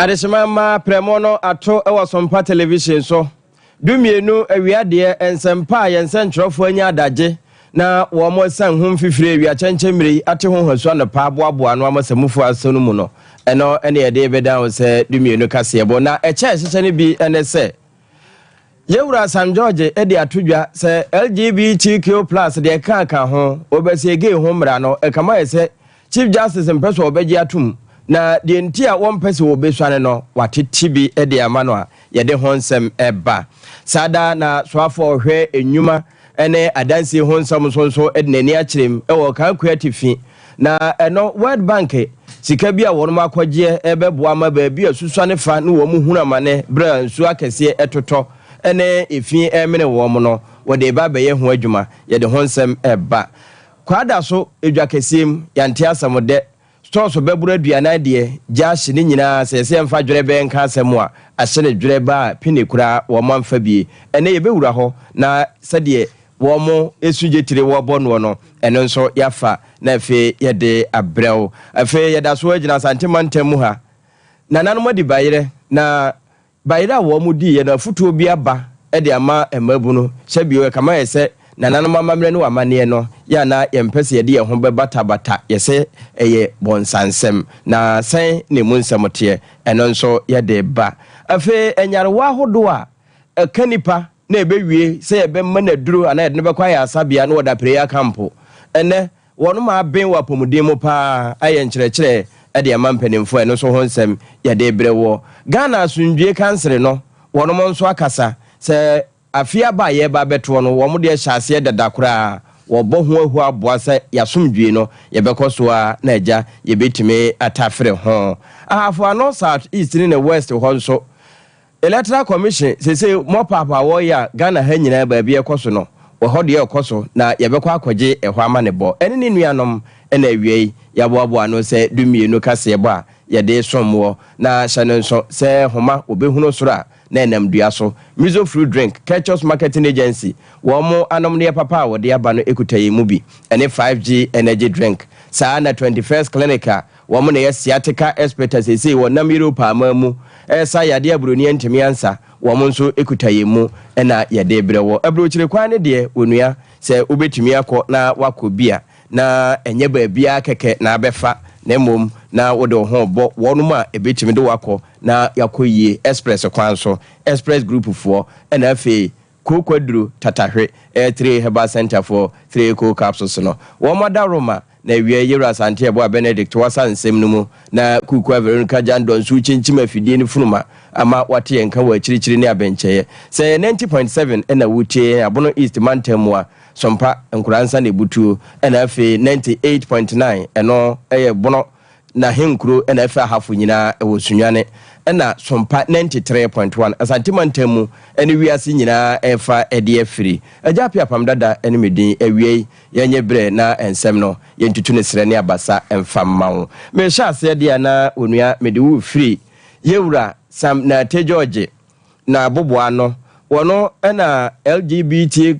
Adehyema mma prɛmo no ato wɔ Sompa Television so. 12 awia deɛ, nsɛmpa a yɛn nsɛntwerɛfoɔ anya adagye na wɔn asiane ho mfifire awia kyɛnkyɛn mmerɛ yi ate ho hwasu anɔpa aboaboa ano ama sɛmufoɔ asɔ no mu no, ɛno ne yɛde bɛdan wo sɛ 12 kaseɛbɔ. Na ɛkyɛ ɛhyehyɛ no bi ne sɛ, Yɛwura Sam George de ato dwa sɛ LGBTQ plus deɛ ɛka ka ho, wɔbɛsie gay ho mmara no, ɛkama yɛ sɛ Chief Justice mpɛ sɛ ɔbɛgye atom, na deɛ nti a wɔmpɛ sɛ wɔbɛsuane no, watete bi de ama no a yɛde ho nsɛm ɛba. Saa da na soafoɔ ɔhwɛ nnwuma ne adansie ho nsɛm nso de n'ani akyerɛ mu wɔ Kankua Atifi, na ɛno World Bank sika bi a wɔn akɔgyeɛ ɛbɛboa ma baabi a susuane fa ne wɔn hunu amane berɛ a nsuo akɛseɛ ɛtotɔ ne efi ɛmene wɔn no, wɔde ba abɛyɛ ho adwuma. Yɛde ho nsɛm ɛba. Kwada so edwa kɛseɛ mu yɛante asɛm dɛ stores bɛboro 40 deɛ gya ahye ne nyinaa. Sɛ yɛsɛ yɛmfa dwerɛ bɛɛ nka asɛm a, ahye ne dwerɛ ba a pini koraa wɔn amfa bie. Ɛnɛ yɛbɛwura hɔ na sɛdeɛ wɔn esu gye tire wɔbɔ noɔ no, ɛno nso yɛafa na afei yɛde abrɛw. Afei yɛda so agyina Asante mantam mu ha. Nananom adi bayerɛ, na bayerɛ a wɔn di yɛ no, afutuo bi aba de ama mmabunu. Sɛbio ɛkama yɛ sɛ nananom amammerɛ ne amanneɛ no yɛ ana yɛmpɛ sɛ yɛde yɛn ho bɛbatabata, yɛsɛ ɛyɛ bɔnsansɛm na sɛn ne mu nsɛm teɛ, ɛno nso yɛde ba. Afei nyarewa ahodoɔ a ɛka nipa na ɛbɛwie sɛ yɛbɛma no aduro anaa yɛde no bɛkɔ ayɛ asabea na wɔda pere aka mpo, ɛnɛ wɔn ma aben wɔ apɔmuden mu paa ayɛ nkyerɛkyerɛ ɛde ama mpanimfoɔ, ɛno nso ho nsɛm yɛde brɛ wɔ. Ghana Asomdwie Kansere no, wɔn nso akasa sɛ afe aba a yɛreba abɛtoɔ no, wɔn deɛ hyɛ aseɛ dada koraa, wɔbɔ ho ahu aboa sɛ yɛasomdwie no yɛbɛkɔ so a na agya yɛbɛtumi atafere ho. Ahafo Ano South East ne ne West hɔ nso, Electoral Commission sese mɔpaapa a wɔyɛ a Ghana ha nyinaa baabi ɛkɔ so no, wɔ hɔ deɛ ɛkɔ so na yɛbɛkɔ akɔgye ɛhɔ ama ne bɔ ɛne ne nuanom. Ɛna awia yi yɛaboaboa ano sɛ 12 kaseɛbɔ a yɛde som wɔ. Na hyɛ no nso sɛ homa wɔbɛhunu soro a na ɛnam dua so. Mizo Fruit Drink, Ketchus Marketing Agency, wɔn mo anom neɛ papa a wɔde aba no ekuta yɛn mu bi, ɛne 5G Energy Drink. Saa na 21st Clinic a wɔn na yɛ sciatica expert a seesei wɔnam Europe aman mu ɛsa yadeɛ aburoni ntumi ansa, wɔn nso ekuta yɛn mu ɛna yɛde brɛ wɔ. Aburokyire kwan ne deɛ, onua, sɛ wobɛtumi akɔ na wakɔ bi a, na ɛnyɛ baabiara kɛkɛ na abɛfa, na mmom na wode wo ho bɔ wɔnom a ɛbɛtumi de wakɔ na yakɔ yie express kwan so, Express Group foɔ. Ɛna afei kooko aduro tatahwe ɛyɛ Three Herbal Center foɔ Three Co capsules no, wɔn adaroma. Na awia Yɛwura Asante Ɛboa Benedict wasa nsɛm no mu na Kuukua Veronica Jandɔ nso kyinkyim afidie no funuma ama wate yɛn ka wɔ akyirikyiri ne abɛnkyɛeɛ. Sɛ ɛyɛ 90.7 ɛna wotie yɛn Abono East mantam mu a, Sompa Nkoransa na ebutuo. Ɛna afei 98.9, ɛno ɛyɛ Bono na Henkuro, ɛna afei Ahafo nyinaa ɛwɔ Sunyane. Ɛna Sompa 93.1 Asante mantam mu ɛne wiase nyinaa ɛfa ɛde afiri. Agya Apia Pam Dada ɛne me din. Awia yi yɛnyɛ berɛ na nsɛm no yɛntutu ne serɛ ne abasa mfa mma wo. Mehyɛ aseɛ deɛ na onua mede wo firi Yɛwura Sam Nate George na aboboa no wɔno ɛna LGBT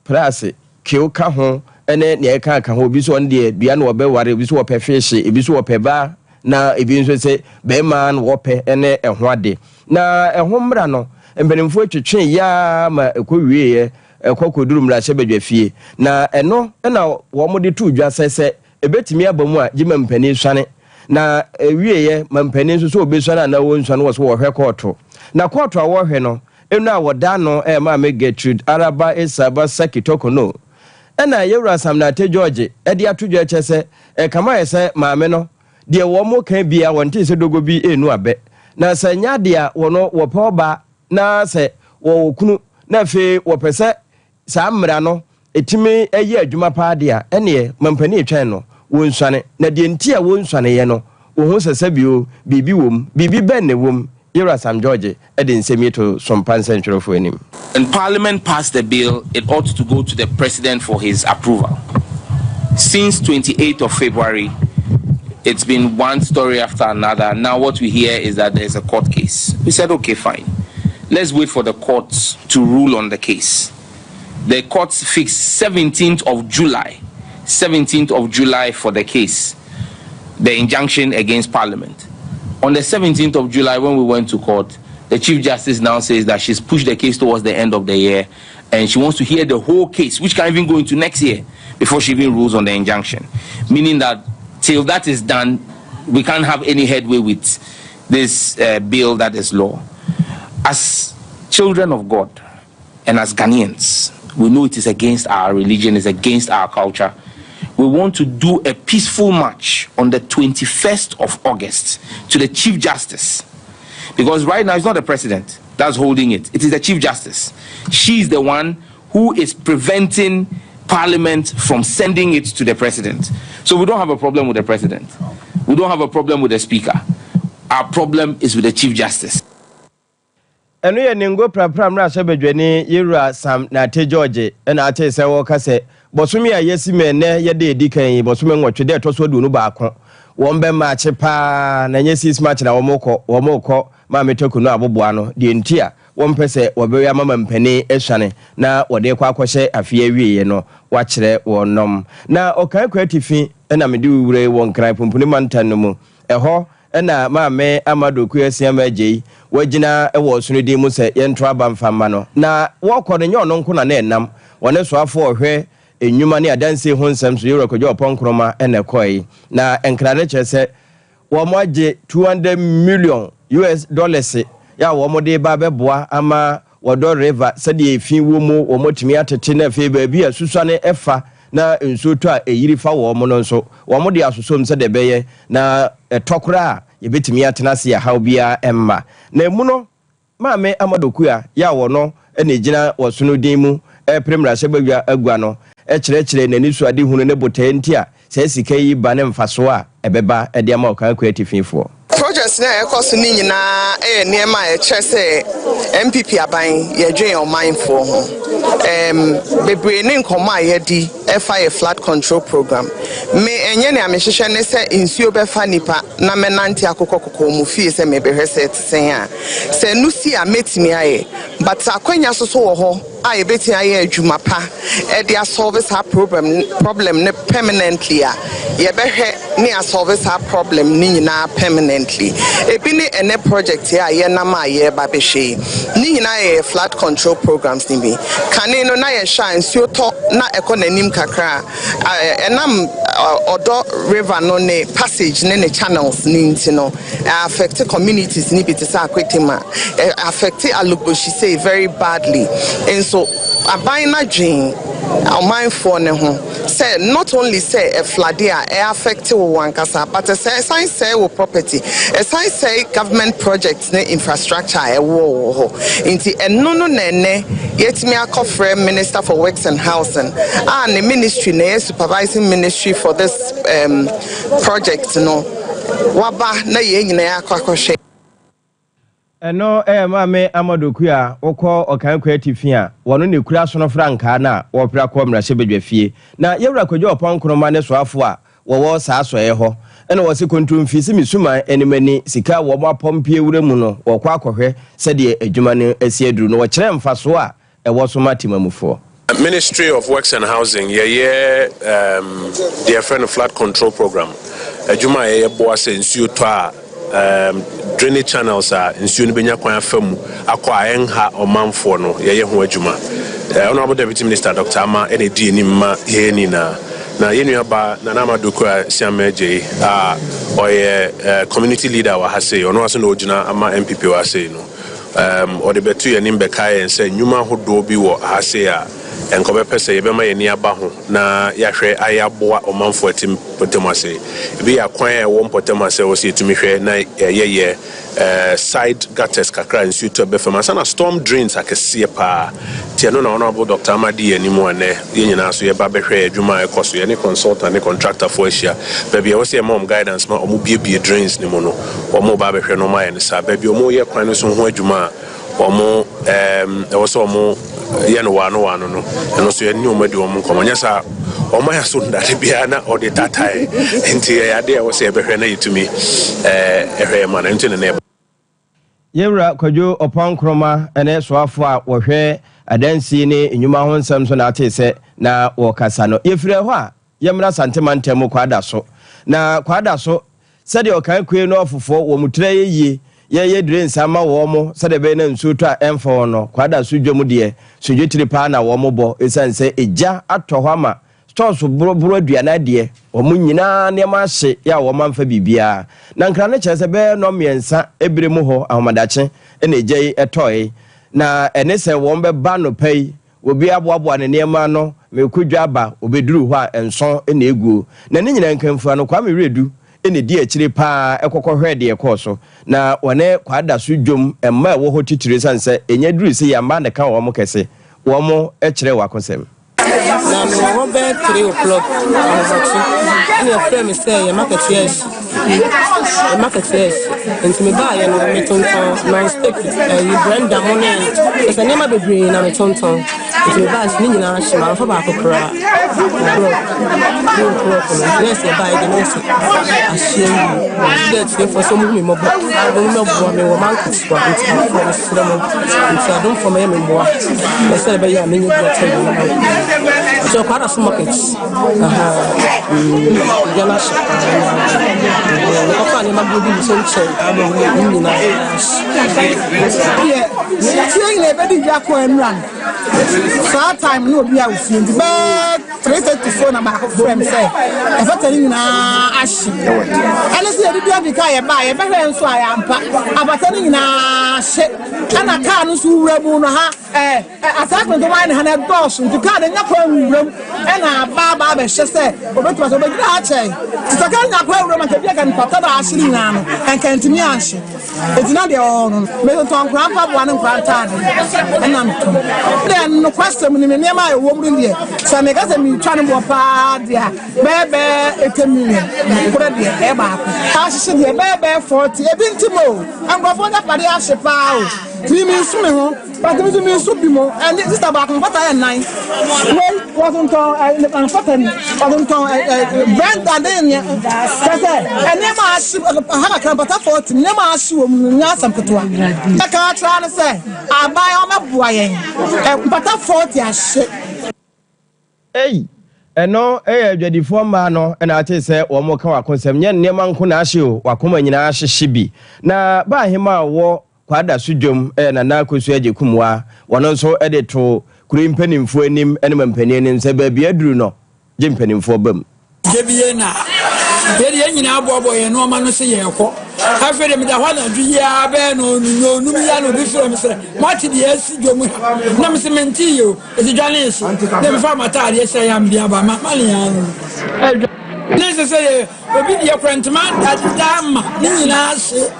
plus kew ka ho ɛne nea ɛka ka ho. Obi so ɔno deɛ dua na wɔbɛware, obi so wɔpɛ fiehye, ebi so wɔpɛ baa, na ebi nso sɛ bɛrima na wɔpɛ ɛne ɛho ade. Na ɛho mmra no, mpanimfoɔ twetwe yaa ma ɛkɔ wieɛ, ɛkɔ kɔduru mmarahyɛbadwa fie, na ɛno ɛna wɔn de to dwa sɛ ɛbɛtumi aba mu a gye ma mpanin suane. Na ewieɛ ma mpanin nso so wɔbɛsuane anaa wɔnsuane wɔ so, wɔhwɛ kɔɔto. Na kɔɔto a wɔhwɛ no ɛnu a wɔda no ɛyɛ Maame Gertrude Araba Esaba Saki Tɔkono. Ɛna Yɛwura Sam Nate George ɛde ato dwa kyɛ sɛ ɛkama yɛ sɛ maame no deɛ wɔn mo ka bia wɔn te sɛ dogo bi enu abɛ na sɛ nya adeɛ a wɔn wɔpɛ ɔbaa na sɛ wɔwɔ kunu na afei wɔpɛ sɛ saa mmara no ɛtumi ɛyɛ adwuma paa deɛ a, ɛneɛ mampanin etwɛn no wɔnsuane. Na deɛ nti a wɔnsuaneɛ no, wɔn ho sɛ sɛbio biribi wɔ mu, biribi bɛn na ɛwɔ mu? Yɛwura Sam George ɛde nsɛm yi to Sompa nsɛntwerɛfoɔ anim. When Parliament passed the bill, it ought to go to the President for his approval. Since 28th of February, it's been one story after another. Now what we hear is that there's a court case. We said, "Okay, fine. Let's wait for the courts to rule on the case." The courts fixed 17th of July, 17th of July for the case, the injunction against Parliament. On the 17th of July, when we went to court, the Chief Justice now says that she's pushed the case towards the end of the year and she wants to hear the whole case, which can even go into next year before she even rules on the injunction. Meaning that till that is done, we can't have any headway with this bill that is law. As children of God and as Ghanaians, we know it is against our religion, it's against our culture. We want to do a peaceful march on the 21st of August to the Chief Justice. Because right now it's not the president that's holding it, it is the Chief Justice. She's the one who is preventing Parliament from sending it to the president. So we don't have a problem with the president. We don't have a problem with the speaker. Our problem is with the Chief Justice. Ɛno yɛ Ningo Prapra mmarahyɛbadwani Yewura Sam Nartey George na atee sɛ wɔreka sɛ bɔsome a yɛasi mu ɛnnɛ yɛ da ɛdi kan yi, bɔsome nwɔtwe da ɛtɔ so 21, wɔn bɛ maakye paa na ɛnyɛ six march na wɔn rekɔ, wɔn rekɔ Maame Taku no aboboa no, deɛ nti a wɔmpɛ sɛ wɔbɛwe ama mampanin asuane na wɔde rekɔ akɔhyɛ afe awieɛ no wakyerɛ wɔn nom. Na ɔkan kɔ atifi na mede wo wura yi wɔ Nkran Pumpuni mantam no mu, ɛhɔ na Maame Ama Doku Asiamah Agyei wagyina wɔ ɔsono din mu sɛ yɛnto aba mfa mma no. Na wɔrekɔ no, ɛnyɛ ɔno nko na na ɛnam. Wɔne soafoɔ a ɔhwɛ nnwuma ne adansie ho nsɛm so, Yewura Kwadwo Ɔpɔn Nkrumah na ɛkɔe. Na nkra no kyerɛ sɛ wɔagye 200 million US dollars a wɔde reba abɛboa ama Wɔdɔ River sɛdeɛ efi wɔ mu, wɔatumi atete na afei baabi a susuane fa na nsuo tɔ a ɛyiri fa wɔn no nso, wɔde asosɔ mu sɛdeɛ ɛbɛyɛ na ɛtɔ koraa a yɛbɛtumi atena ase a haw biara mma. Na emu no, Maame Amadu Kua yɛ a wɔno na ɛgyina wɔsono din mu repere mmarahyɛbadwa agua no kyerɛkyerɛɛ n'anisoadehunu ne botaeɛ nti a saa sika yi ba ne mfasoɔ a ɛbɛba de ama Ɔkan Akua Atififoɔ. Projects no a ɛkɔ so no nyinaa yɛ nneɛma a ɛkyerɛ sɛ NPP aban yɛdwen ɔmanfoɔ ho. Ɛɛm, bebree ne nkɔmmɔ a yɛadi ɛfa yɛ flood control program. Me, ɛnyɛ nea mehwehwɛ ne sɛ nsuo bɛfa nnipa na mɛnante akokɔ kokɔ wɔn fie sɛ merebɛhwɛ sɛ ɛte sɛn a. Sɛ ɛno si a mɛtumi ayɛ. But akwanya nso so wɔ hɔ a yɛbɛtumi ayɛ adwuma pa de asɔlve saa problem problem no permanently a, yɛbɛhwɛ ne asɔlve saa problem no nyinaa permanently. Ebi ne ɛnɛ project yi a yɛnam a yɛreba bɛhwɛ yi. Ne nyinaa yɛ yɛ flood control programs no bi. Kane no na yɛhwɛ a nsuo tɔ na ɛkɔ n'anim kakra a, ɛnam Ɔdɔ river no ne passage ne ne channels no nti no, Ɛ affect communities no bi te sɛ Akwetema. Ɛ affect Alogboshie sei very badly. Nso aban no adwen ɔmanfoɔ no ho sɛ not only sɛ ɛ floode a ɛ affect wo wankasa but ɛsɛ ɛsan sɛe wo property, ɛsan sɛe government projects ne infrastructure a ɛwɔ wɔ hɔ. Nti ɛno no na ɛnɛ yɛatumi akɔfrɛ Minister for Works and Housing a ne ministry na ɛyɛ supervising ministry for this um, project no. Waba na yɛn nyinaa akɔ akɔhwɛ. Ɛno yɛ Maame Amadou Kua a wokɔ Ɔkan Atifi a wɔno na ɛkura asono frankaa no a wɔrepra kɔ mmarahyɛbadwafie. Na Yɛwura Kwadwo Ɔpɔn Nkrumah ne soafoɔ a wɔwɔ saa asɔeɛ hɔ na wɔse kontomfi se mesuman anim ani sika a wɔn apɔmpie wura mu no wɔrekɔ akɔhwɛ sɛdeɛ adwuma no asi aduru no wɔkyerɛ mfasoɔ a ɛwɔ so ma temamufoɔ. Ministry of Works and Housing, yɛyɛ deɛ yɛfrɛ no flood control program, adwuma a yɛyɛ boa sɛ nsuo tɔ a drainage channels a nsuo no bɛnya kwan afa mu akɔ a ɛnha ɔmanfoɔ no, yɛyɛ ho adwuma. Honourable Deputy Minister Doctor Ama na ɛdi anim ma yɛyɛ ne nyinaa. Na yɛn nua baa Nana Ama Dokua Siamah Adjei a ɔyɛ community leader wɔ ha sei, ɔno ara nso na ɔgyina ama NPP wɔ ha sei no. Ɔde bɛto yɛn anim bɛkae yɛn sɛ nnwuma ahodoɔ bi wɔ ha sei a nka ɔbɛpɛ sɛ yɛbɛma yɛn ani aba ho na yɛahwɛ ayɛ aboa ɔmanfoɔ a ɛte mpɔtam ha sei. Ebi yɛ akwan a ɛwɔ mpɔtam ha sɛ ɛwɔ sɛ yɛtumi hwɛ na yɛyɛ side gutters kakra a nsuo tɔ ɛbɛ fam ansa na storm drains akɛseɛ paa. Nti ɛno na Honourable Doctor Ama di yɛn anim a nnɛ yɛn nyinaa nso yɛba bɛhwɛ adwuma a ɛkɔ so. Yɛne consultant ne contractor foɔ ahyia. Baabi a ɛwɔ sɛ yɛma wɔn guidance ma wɔbuebue drains no mu no, Wɔreba abɛhwɛ na wɔayɛ no saa. Baabi a wɔreyɛ kwan no so ho adwuma a wɔn ɛɛm ɛwɔ sɛ wɔyɛ no waano waano no, ɛno nso yɛne wɔn adi wɔn nkɔmmɔ. Nyɛ saa wɔn ayɛ so nnade biara na wɔde tatae. Nti ɛyɛ adeɛ a ɛwɔ sɛ yɛbɛhwɛ na yɛtumi ɛɛ ɛhwɛ yɛn ma no. Ɛno nti na na yɛba. Yɛwura Kwadwo Ɔpɔn Nkrumah ne soafo a wɔhwɛ adansi ne nnwuma ho nsɛm so na atee sɛ na wɔrekasa no. Yɛfiri ɛhɔ a, yɛmmra Asante mantam mu Kwadaso. Na Kwadaso. Sɛdeɛ Ɔkan Kue no ɔfofoɔ wɔn tiri ayɛ yie, yɛyɛ dire nsa ma wɔn sɛdeɛ ɛbɛyɛ na nsuo tɔ a ɛmfa wɔn no, Kwadaso dwam deɛ, sodwetire paa na wɔn bɔ ɛsiane sɛ egya atɔ hɔ ama stores boroboro 40 deɛ, wɔn nyinaa nneɛma ahye yɛ a wɔn amfa biribiara. Na nkra no kyerɛ sɛ bɛyɛ nnɔmmiɛnsa ebire mu hɔ ahomadakye na egya yi tɔe. Na ɛne sɛ wɔn bɛba anɔpa yi, obi aboaboa ne nneɛma ano, mekɔ dwa aba, obeduru hɔ a nsõ na eguo. Na ne nyinaa nkamfua no, Kwame Wiredu na edi akyire paa kɔkɔhwɛɛ deɛ ɛkɔɔ so. Na wɔne Kwadaso dwom mma a ɛwɔ hɔ titire esiane sɛ enya durui sɛ yɛamma annɛka wɔn kɛse, wɔn kyerɛɛ wɔn akosɛm. Na mewɔ hɔ bɛyɛ 3 o'clock ahomakye ɛna ɛfrɛ me sɛ yɛ market yɛ ahye, yɛ market yɛ ahye. Nti mebaayɛ no, metontɔn non stick, ɛyi, blender mo ne ɛsɛ nneɛma bebree na metontɔn. Nti mebaa ne nyinaa hye, mamfa baako koraa. O'clock, 3 o'clock no, nti na ɛsɛ ɛbaayɛ de ne ɛsɛ ahye awie. Nti dɛ atiefoɔ sɛ ɔmo hu me mmɔbɔ, ɔmo mɛboa me wɔ manketewa. Nti afoɔ, mesrɛ mo, nti adomfoɔ mɛyɛ me mmoa na sɛ ɛbɛyɛ a menyɛ bi atɔ bi. Nti Ɔkwadaso market gya no ahye paa. Mekɔfa nneɛma bi obi so nkyɛn ne nyinaa ahye. Deɛ tie nyina ɛbɛdi dwa kɔ nwura no saa time ne obi a ofie, nti bɛɛ 3:34 na baako frɛ m sɛ ɛfɛtɛ no nyinaa ahye. Ɛne sɛ yɛde dua bi ka yɛba a yɛbɛhwɛ nso a yɛampa abata no nyinaa ahye. Ɛna kaa no nso wura mu no ha ɛɛ attachment wɔn ayɛ ne ha no ɛdɔɔso, nti kaa no nya kwan nwura mu. Ɛna aba aba abɛhyɛ sɛ obetuma sɛ obɛgyina ha kyɛn te sɛ kaa nya kwan nwura mu anka bi aka mpata na ahye no nyinaa no ɛnka ntumi anhye. Eti na deɛ ɔwɔ no, metotɔn nkora mpaboa ne nkora ntaade ɛna metɔn. Deɛ nokwasɛm ni, me nneɛma a ɛwɔ mu no deɛ, sɛ meka sɛ metwa no boɔ paa deɛ a, bɛyɛ 80 million korɛ deɛ ɛyɛ baako. Ahyehye deɛ, bɛyɛ 40 ebi nti mo nkurɔfoɔ nyapadeɛ ahye paa o. Tumi mi nsu me ho pati mi nso mi nsu bi mo. Ɛne sista baako mpata yɛ nnan wei wɔtontɔn ɛ mpata ni wɔtontɔn ɛ ɛ brand ade neɛ kyɛ sɛ nneɛma ahye ha kakra, mpata 40 nneɛma ahye wɔ mu no nyɛ asɛm ketewa. Ɛka akyerɛ no sɛ aban ɔmɛboa yɛn ɛ mpata 40 ahye. Ei, ɛno yɛ adwadifoɔ mmaa no na ate sɛ wɔn ka wakosɛm. Nyɛ nneɛma nko na ahye o, wakoma nyinaa ahyehye bi. Na baa ahema a wɔ Kwadaso dwom yɛ Nana Akosua Agyekumwa, wɔn nso de to kuro yi mpanimfoɔ anim ne mampanin anim sɛ baabi aduru no gye mpanimfoɔ ba mu. Gye na yɛde yɛn nyinaa boaboa yɛn nneɛma no sɛ yɛrekɔ. Afei de meda hɔ anadwo yi ara bɛyɛ no nnum yi a na obi frɛ me sɛ moate deɛ asi dwom ha, na mese mente yi o. Ɛsi dwa ne ehye na mefa m'ataadeɛ hyɛ yam de aba ma ma ne yan no ne sɛ sɛ yɛ obi deɛ kora ntoma dada ma ne nyinaa hye.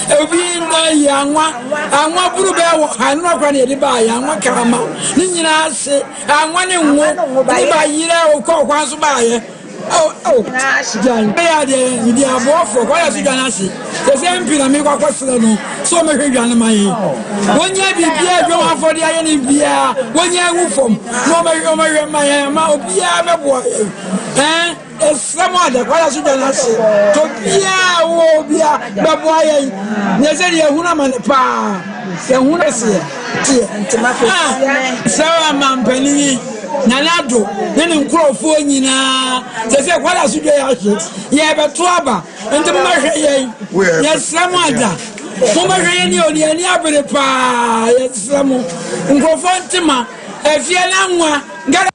Obi na yi anwa anwa buru bɛɛ wɔ ha no akora ne yɛde baa yɛ anwa kama ne nyinaa hye, anwa ne ngo ne ba yerɛ okɔ ɔkwan so baayɛ. Gyan bɛyɛ adeɛ mede aboafoɔ kɔ ayɛ so dwa no ase sɛ sɛ mpi na mekɔ akɔserɛ no sɛ ɔmɛhwɛ dwa no ma yɛn. Wɔnyɛ biribiaa adwam afɔde ayɛ ne biaa, wɔnyɛ agu fam na ɔmɛhwɛ ma yɛn ma obiaa mɛboa yɛn. Ɛn ɛsrɛ mu ada kɔ ayɛ so dwa no ase tɔ biaa wɔ obiaa bɛboa yɛn nyɛ sɛ deɛ yɛhunu amane paa, yɛhunu aseɛ sɛ amampanin Nana Addo ne ne nkurɔfoɔ nyinaa sɛ sɛ Kwadaso dwa yɛ ahye, yɛbɛto aba nti momɛhwɛ yɛn. Yɛsrɛ mo agya, momɛhwɛ yɛn ne ɔne ani abere paa. Yɛsrɛ mo, nkurɔfoɔ ntema afie no anwa gada.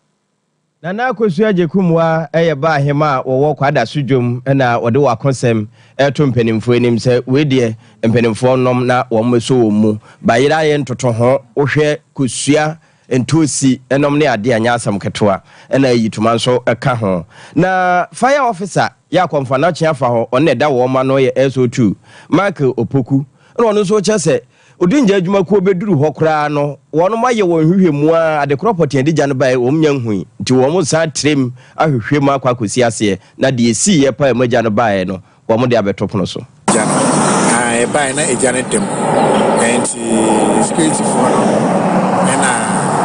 Nana Akosua Agyekumwa yɛ ba ahema a wɔwɔ Kwadaso dwom na wɔde wɔn akosɛm reto mpanimfoɔ anim sɛ wei deɛ mpanimfoɔ nnom na wɔn mmɛsɔ wɔn mu. Bayerɛ ayɛ ntotoho, wohwɛ kosua, ntoosi nom ne adeɛ a nyɛ asɛm ketewa ɛna ayitoma nso ka ho. Na fire officer yɛ akɔmfo anakye afa hɔ, ɔno na ɛda wɔn ano yɛ SO2 Michael Opoku, ɛna ɔno nso kyerɛ sɛ Odingya adwumakuo bɛduru hɔ koraa no, wɔnom ayɛ wɔn nhwehwɛmu ara, adekorɔ pɔtee a ɛde gya no baeɛ wɔn nnya nhui, nti wɔn san trem ahwehwɛ mu akɔ akɔsi aseɛ, na deɛ ɛsiiɛ paa a ɛma gya no baeɛ no, wɔn de abɛto pono so. Gya no a ɛbaeɛ na egya no dam, nti securityfoɔ no ɛna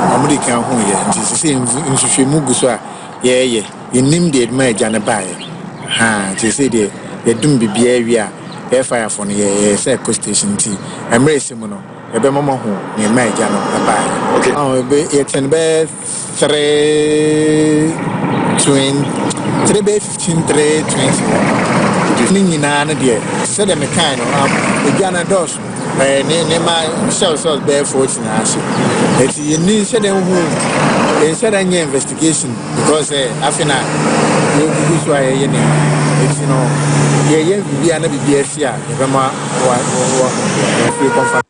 wɔn de kan huiɛ, nti sisi nhwehwɛmu gu so a yɛreyɛ, yɛnnim deɛ ɛma egya no baeɛ ha, nti sisi deɛ yɛdum biribiara wie a yɛ firefoɔ no yɛyɛ sɛ ɛkɔ station, nti mmerɛ esi mu no yɛbɛma mo ahu nea ɛma egya no baeɛ. Okay. Yɛtɛn bɛyɛ 3:20, 3 bɛyɛ 15, 3:20. Nti ne nyinaa no deɛ, te sɛ deɛ mekae no, edwa no dɔɔso. Ɛɛ ne nneɛma shells shells bɛyɛ 40 na ahye. Eti yɛnni nhyɛ da nhu, yɛnhyɛ da nyɛ investigation because sɛ afe na yɛgugu so a yɛyɛ nneɛma. Eti no yɛyɛ biribi a na biribi asi a yɛbɛma wa wa wa kɔmfa.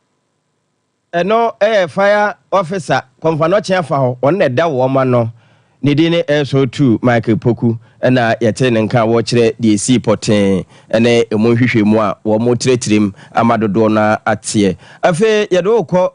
Ɛno yɛ fire officer Kɔmfanɔkye afa hɔ, ɔno na ɛda wɔn ano. Ne din ne SO2 Michael Poku na yɛtee ne nka a wɔrekyerɛ deɛ ɛsii pɔtee ne ɛmu nhwehwɛmu a wɔretrɛtrɛ mu ama dodoɔ no ara ateɛ. Afei yɛde wo rekɔ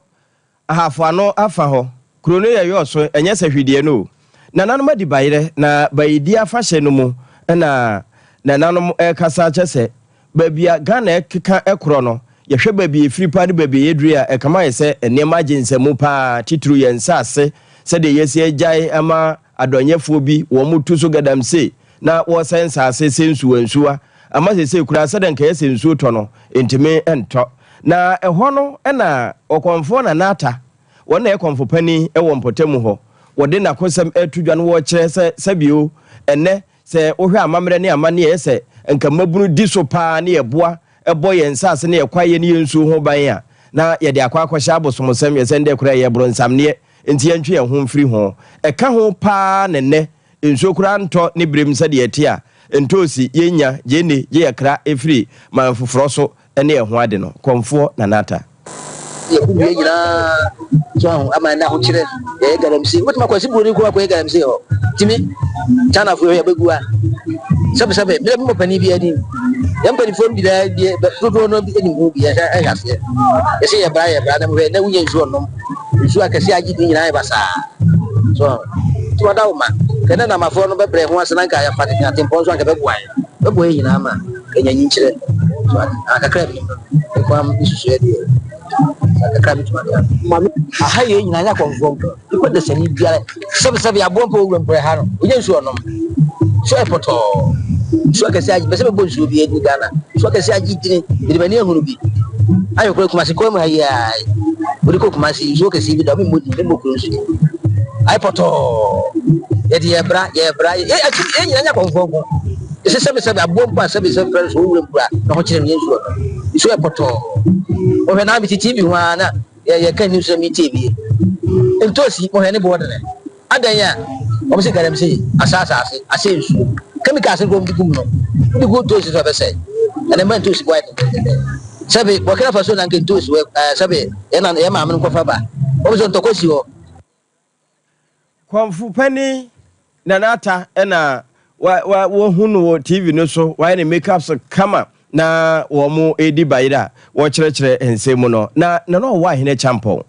Ahafo Ano afa hɔ. Kuro no yɛ yɔɔso, ɛnyɛ sɛ hwedeɛ no o. Nananom adi bayerɛ na bayidie afahyɛ no mu na nananom rekasa kyɛ sɛ Baabi a Ghana rekeka korɔ no, yɛhwɛ baabi a yɛfiri paa ne baabi a yɛduru a, ɛkame ayɛ sɛ nneɛma agye nsamu paa, titiriw yɛn nsase, sɛdeɛ yɛasi agyae ama adɔnyɛfoɔ bi wɔn tu so gadamsey na wɔresɛe nsase sɛ nsuwansuwa, ama seesei koraa sɛdeɛ anka ɛyɛ sɛ nsuo tɔ no, ɛntumi ntɔ. Na ɛhɔ no na Ɔkɔmfoɔ Nana Atta, wɔn na ɛyɛ kɔmfo panin wɔ mpɔtamu hɔ, wɔde n'akosɛm reto dwa na wɔrekyerɛ sɛ sɛbio ɛnnɛ Sɛ wohwɛ amammerɛ ne amanneɛ a ɛyɛ sɛ anka mmabunu di so paa ne yɛboa bɔ yɛn nsase ne yɛn kwaeɛ ne yɛn nsuo ho ban a, na yɛde akɔ akɔhyɛ abosomsɛm, yɛ sɛ ndɛ koraa ɛyɛ bronsamneɛ, enti yɛntwe yɛn ho mfiri ho. Ɛka ho paa na nnɛ nsuo koraa ntɔ ne berem sɛdeɛ ɛte a, ntoosi yɛnnya, gyeene gye yɛkra firi man foforɔ so ne ɛho ade no, Kɔmfoɔ Nana Atta. Yɛko dua nyinaa so ahu ama ɛnɛ ahokyerɛ yɛyɛ galamsey wobɛtumi akɔ asi buroni nko akɔyɛ galamsey hɔ tumi Chinafoɔ hɔ yɛbɛgu a sɛbesɛbe mmerɛ bi mɔpani bi ani yɛn mpanimfoɔ no nyinaa bi dodoɔ no anim ho bi ɛhwɛ ɛhwɛ aseɛ yɛsɛ yɛ bra yɛ bra na mehwɛ na wonya nsuo ɔnom nsuo akɛseɛ agye din nyinaa yɛ basaa so nti wada wo ma kɛnɛ namafoɔ no bɛbrɛ ho ase na nka yɛfa atempɔn so anka bɛboa yɛn bɛboa yɛn nyinaa ma Enya nyinkyerɛ so ade ah kakra bi nko ara me susuɛ deɛ saa kakra bi tuma ka. Maame aha yɛ nyinaa nyɛ akɔnfoɔ nko nipa dasani biara sɛbi sɛbi aboɔ mpo owura mpo ɛha no onye nsuo ɔnom nsuo ayɛ pɔtɔɔ nsuo akɛse agye bɛsɛ bɛbɔ nsuo bi adi Ghana nsuo akɛse agye tiri mede m'ani ahunu bi ayɛ kora Kumasi kwan mu ha yi a wode kɔ Kumasi nsuo kɛse bi da ɔme mmɔ di mmɔ kuro nso di ayɛ pɔtɔɔ yɛde yɛ bra yɛ bra yɛ akyi yɛ nyinaa nyɛ akɔnfoɔ nko Ɛsɛ sɛbesɛbe aboa mpo a sɛbesɛbe frɛ no sɛ owura mpo a ne ho kyere no yɛ nsuo no. Nsuo yɛ pɔtɔɔ. Mohwɛ na mete TV ho ara na yɛka news na metie bi. Ntoosi mohwɛ ne boɔ dene. Adɛn a wɔn se galamsey asa asase asɛ nsuo. Chemicals no wɔn de gu mu no wode gu ntoosi so a ɛbɛsɛe. Ɛna ɛma ntoosi boɔ ayɛ dendenden. Sɛbe Burkina Faso na nka ntoosi wɔ ɛɛ sɛbe yɛn na yɛn maame no nkɔfa ba. Wɔn sɛ ntɔkwa si hɔ. Kɔmfo panin Nana Atta na wa wa wɔhu no wɔ TV no so, wayɛ ne make up so kama na wɔn redi bayerɛ a wɔkyerɛkyerɛ nsɛm mu no. Na Nana ɔwɔ Ahene Kyampɔn.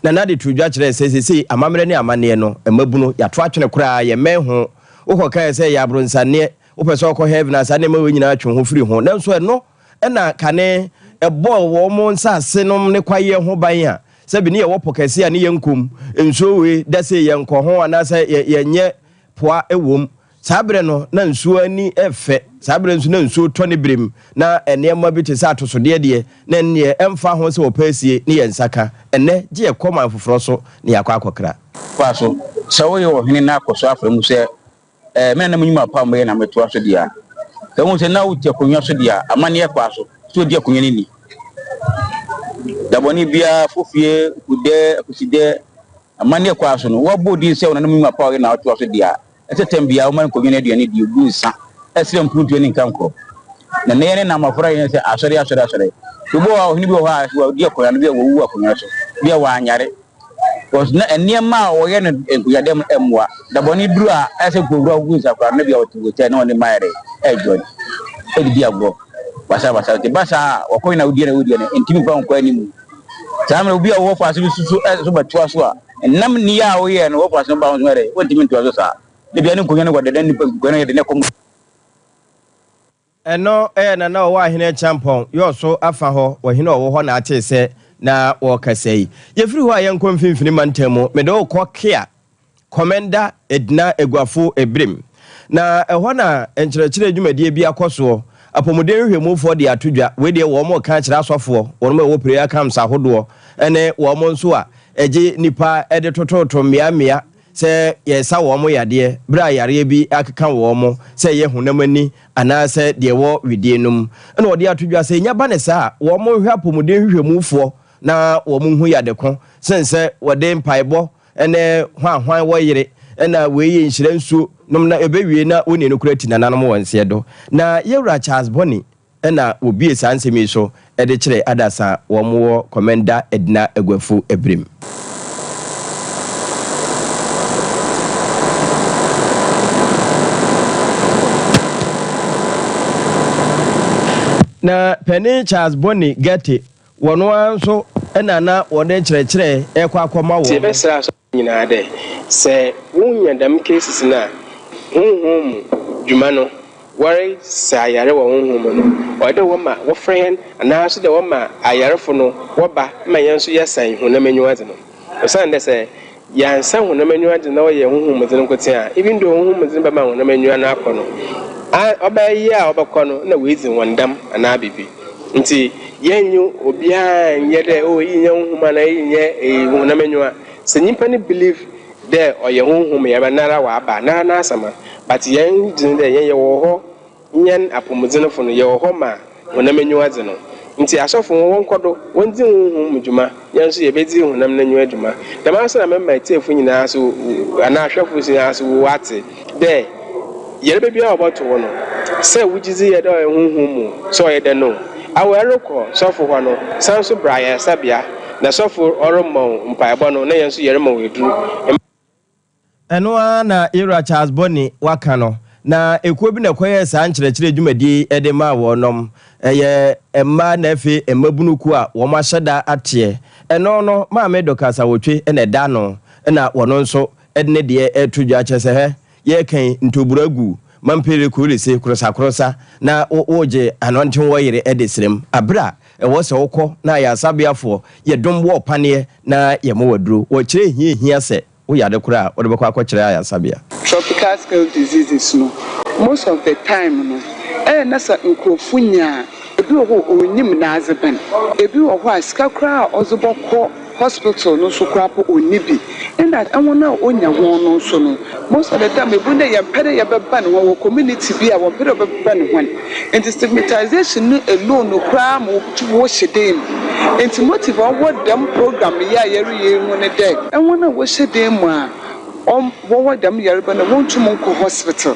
Nana de to dwa kyerɛɛ sɛ seesei amammerɛ ne amanneɛ no, mmabunu, yɛato atwene koraa, yɛmmɛn ho. Wokɔkaeɛ sɛ ɛyɛ abronsanneɛ, wopɛ sɛ wokɔ heaven a, saa nneɛma wei nyinaa twe wo ho firi ho. Nanso ɛno na kane ɛbɔɔ wɔn nsase nom ne kwaeɛ ho ban a, sɛbi ne yɛwɔ po kɛseɛ a ne yɛnkɔ mu, nsuo wei da sei yɛnkɔ ho anaasɛ yɛnyɛ poa wɔ mu. Saa berɛ no na nsuo ani fɛ, saa berɛ nso na nsuo tɔ ne berɛ mu, na nneɛma bi te sɛ atosodeɛ deɛ, na ɛnneɛ ɛmfa ho sɛ wɔpɛ asie ne yɛn nsa ka. Ɛnnɛ, gye yɛkɔ man foforɔ so na yɛakɔ akɔkra. Toa so, Sɛ woyɛ ɔhene na akɔ so afrɛ mu sɛ Ɛɛ, me nananom nnwuma pa a wɔyɛ na metoa so deɛ a, sɛ wohu sɛ na wote akonnwa so deɛ a, amanneɛ kwaa so sɛ wodi akonnwa no ni. Da bɔne biara, fofie, kudɛ, akusidɛ, amanneɛ kwaa so no, woabɔ din sɛ wo nananom nnwuma pa a wɔyɛ na wotoa so deɛ a, ɛsɛ tɛm biara woma nkonnwa no aduane di, gu nsa, ɛsrɛ mpuntuo ne nkankorɔ. Na nnɛ yɛne nam afɔre ayɛ sɛ asɔre, asɔre, asɔre. Obi wɔ hɔ a, ɔhene bi wɔ hɔ a, wadi akonnwa no, bi a wawu wɔ akonnwa so, bi a wanyare. Because na nneɛma a wɔyɛ no nkonyadɛm no mmoa. Da bɔne duru a, ɛyɛ sɛ nkurɔfoɔ agugu nsa koraa no, na bia wɔte hotel na wɔne mmaa yɛ dɛ, ɛredwɔn, ɛdidi agorɔ, basabasa. Nti ba saa a, wɔkɔ na wodie na wodie no, ntumi mfa nkɔ anim. Saa mmerɛ obi a wɔwɔ faase bi so so bɛtoa so a, nnam nniyɛ a woyɛɛ no wɔ faase no ba ho so yɛ dɛ, wɔntumi ntoa so saa. Na bia ne nkonya no kɔdeda nnipa nkonya no yɛ de ne kɔm. Ɛno yɛ na na ɔwɔ Ahene Acheampong, Yɔɔso afa hɔ, wɔ hene a ɔwɔ hɔ na atee sɛ na wɔrekasa yi. Yɛfiri hɔ a yɛnkɔ Mfimfini Mantam mu, mede wo kɔ Kea, Komenda, Edna, Eguafo, Ebirim. Na ɛhɔ na nkyerɛkyerɛ dwumadie bi akɔ soɔ. Apɔmuden nhwehwɛmufoɔ de ato dwa, wei deɛ wɔn reka akyerɛ asɔfoɔ, wɔn a ɛwɔ prayer camps ahodoɔ ne wɔn nso a ɛgye nnipa de tototo mmeammea. sɛ yɛresa wɔn yadeɛ berɛ a yareɛ bi akeka wɔn, sɛ ɛyɛ honam ani anaasɛ deɛ ɛwɔ wedeɛ no mu. Ɛna wɔde ato dwa sɛ ɛnya ba no saa a, wɔnhwɛ apɔmuden nhwehwɛmufoɔ na wɔnhu yade ko sen sɛ wɔde mpaebɔ ne hwanhwan wɔ yere na wei yɛ nhyira nsuo nom na ɛbɛwie na onii no koraa ti nananom wɔ nseɛ do. Na Yɛwura Charles Bonney na wɔbue saa nsɛm yi so de kyerɛ adasa a wɔn wɔ Komenda Edna Aguafu Ebirim. Na Panin Charles Bonney Gette Wɔn ara nso na na wɔde nkyerɛkyerɛ rekɔ akɔma Ntsi wɔn. yɛbɛserɛ asɔfo nyina dɛ sɛ wonya dɛm cases no a, honhom mu dwuma no, wɔresa ayar wɔ honhom mu no, ɔwɔ dɛ wɔma wɔfrɛ hɛn anaa so dɛ wɔma ayarfo no wɔba ma hɛn so yɛsa honam enyiwa dze no. Osiandɛ sɛ yɛannsa honam enyiwa dze na ɔyɛ honhom mu dze no nkotsee a, even though honhom mu dze no bɛma honam enyiwa no akɔ no, a ɔbɛyɛ a ɔbɔkɔ no nna oedzi hɔn dɛm anaa biribi. Ntsi yɛnnye obiara nnyɛ dɛ oh iyi nnyɛ honhom anaa iyi nnyɛ honam enyiwa. Sɛ nyimpa no believe dɛ ɔyɛ honhom yarba noara ɔaba, noara n'asɛm a, but hɛn dze nye dɛ hɛn yɛwɔ hɔ Hɛn apɔwmudzenfo no, yɛwɔ hɔ ma honam enyiwa dze no. Ntsi asɔfo hɔn wɔnkɔ do wondzi honhom mu dwuma, hɛn so yebedzi honam n'enyiwa dwuma. Dɛmara so na mema etsiefo nyina so anaa ahwɛfo nyina so wɔatse dɛ yarba biara a ɔbɔto wo no, sɛ wo gyedzi yɛ dɛ ɔyɛ honhom mu sɛ ɔyɛ dɛn o, awo erokɔ sɔfo hɔ no, san so bra ayarsabea na sɔfo ɔrema wo mpaabɔ no na hɛn so yɛrema wo edur. Ɛno ara na Yewura Charles Bonney waka no, na ekuo bi na ɛkɔyɛɛ saa nkyerɛkyerɛ dwumadie yi de maa wɔnom. Ɛyɛ mmaa na afei mmabunu kuo a wɔn ahyɛ da ateɛ. Ɛno no Maame Dorcas Awotwe na ɛda ano, na wɔno nso de ne deɛ reto dwa kyerɛ sɛ hɛ, yɛreka yi ntoburo agu mampere kurise korosakorosa na wo wogye anɔnten wɔ yere de srem aberɛ a ɛwɔ sɛ wokɔ na ayaresabeafoɔ yɛ dom wɔ paneɛ na yɛma wo aduro. Wɔkyerɛ hia ɛhia sɛ Wo yare koraa a, wode bɛkɔ akɔkyerɛ ayaresabea. Tropical scale diseases no most of the time no ɛyɛ na sɛ nkorɔfo nya a ebi wɔ hɔ a onnyim n'adze bɛn, ebi wɔ hɔ a sika koraa a ɔdze bɔkɔ hospital no so koraa po onnyi bi, nna hɔn a onya hɔn no so no most of the time ebu dɛ yɛmmpɛ dɛ yɛbɛban hɔn wɔ community bi a wɔmmpɛ dɛ wɔbɛban hɔn ntsi stigmatization no alone no koraa ma wotum wɔhyɛ dan mu. Ntsi motive a ɔwɔ dɛm program yi a yɛreyɛ yi ho nye dɛ, hɔn a wɔhyɛ dan mu a wɔwɔ dɛm yarba no wonntum nnkɔ hospital.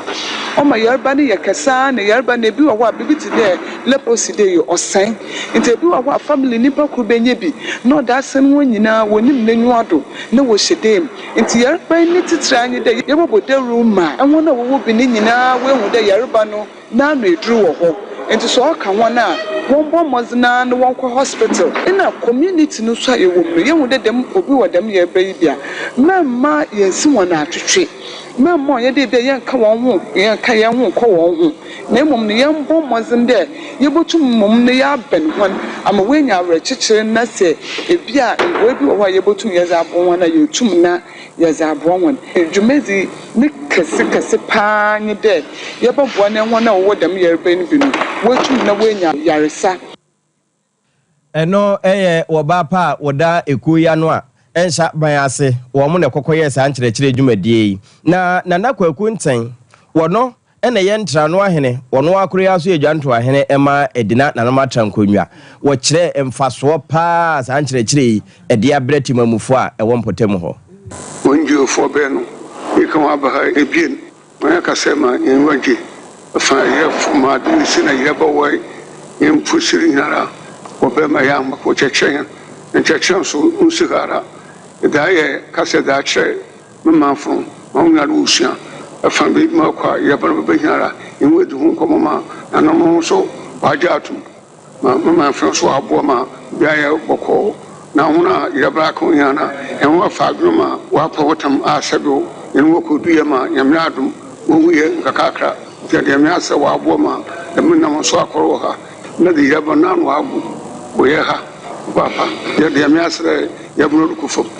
Ɔma yarba no yɛ kɛse ara na yarba no bi wɔ hɔ a biribi tse dɛ leprosy dei ɔsɛe. Ntsi bi wɔ hɔ a family nyimpa kor benya bi na ɔdze asen hɔn nyina wonnyim n'enyiwa do na wɔhyɛ dan mu. Ntsi yarba yi ne tsitsir ara nye dɛ yɛbɔbɔ dawur ma hɔn a wɔwɔ bi no nyina woehu dɛ yarba no N'ano edur wɔ hɔ ntsi sɛ ɔka hɔn a, wɔmbɔ mbɔdzen ara na wɔnkɔ hospital. Nna community no so a yɛwɔ mu no, yehu dɛ dɛm obi wɔ dɛm yarba yi bi a, mma yennsi hɔn atwetwe, mma ɔnnyɛ dɛ bi a yɛnnka hɔnho yɛnnka hɛnho nnkɔ hɔnho, na mbom no yɛmbɔ mbɔdzen dɛ yebotum mbom no yɛabɛn hɔn ama woeenya awerɛkyekyer na sɛ bi a mboa bi wɔ hɔ a yebotum yɛdze aboa hɔn a, yeetum na yɛdze aboa hɔn. Dwumadzi ne kɛse kɛse paa nye dɛ yɛbɔboa na hɔn a wɔwɔ dɛm yarba yi bi no woetum na woenya yarsa. Ɛno yɛ wɔ baa pa a wɔda ekuo yi ano a ɛnhyɛ aban ase, wɔn na ɛkɔkɔyɛɛ saa nkyerɛkyerɛ dwumadie yi. Na Nana Kwaku Nten, wɔno na ɛyɛ Ntrano ahene, wɔno ara koro yi ara nso yɛ Dwanto ahene ma Edina Nanom Atra Nkonnwa. Wɔkyerɛɛ mfasoɔ pa ara a saa nkyerɛkyerɛ yi de abrɛ temamufoɔ a ɛwɔ mpɔtam hɔ. Hɔn Jewfoɔ bɛn no yɛkã hɔn aba ha ebien, hɔn akasa ma hɛn enyiwa gye fa yɛfo ma adze nsi na yɛbɔwɔe hɛn mfosir nyinara wɔbɛma yɛama wɔkyerɛkyerɛ hɛn, nkyerɛkyerɛ so nnsi hɔ ara, dza yɛ kasa dze akyerɛ Me manfo, ma wo nuanom wosua fa beebi ma ɔkɔ a yarba no bɛba hiara nye hɔn edzi ho nkɔmbɔ ma nananom no so wɔagye ato mu ma me manfo no so wɔaboa ma biribiara ayɛ bɔkɔɔ na hɔn a yarba aka hɔn nyina no hɛn ho afa adwen ma wɔapa hɔ tam a sɛbew hɛn ho ekodu yɛ ma Nyame n'adom wohu yɛ nkakrakra ntsi yɛda Nyame ase dɛ ɔaboa ma dɛm nam so akɔr wɔ ha na dze yarba no n'ano agow wɔ yɛ ha papaapa yɛda Nyame ase dɛ yarba no rokɔ famu.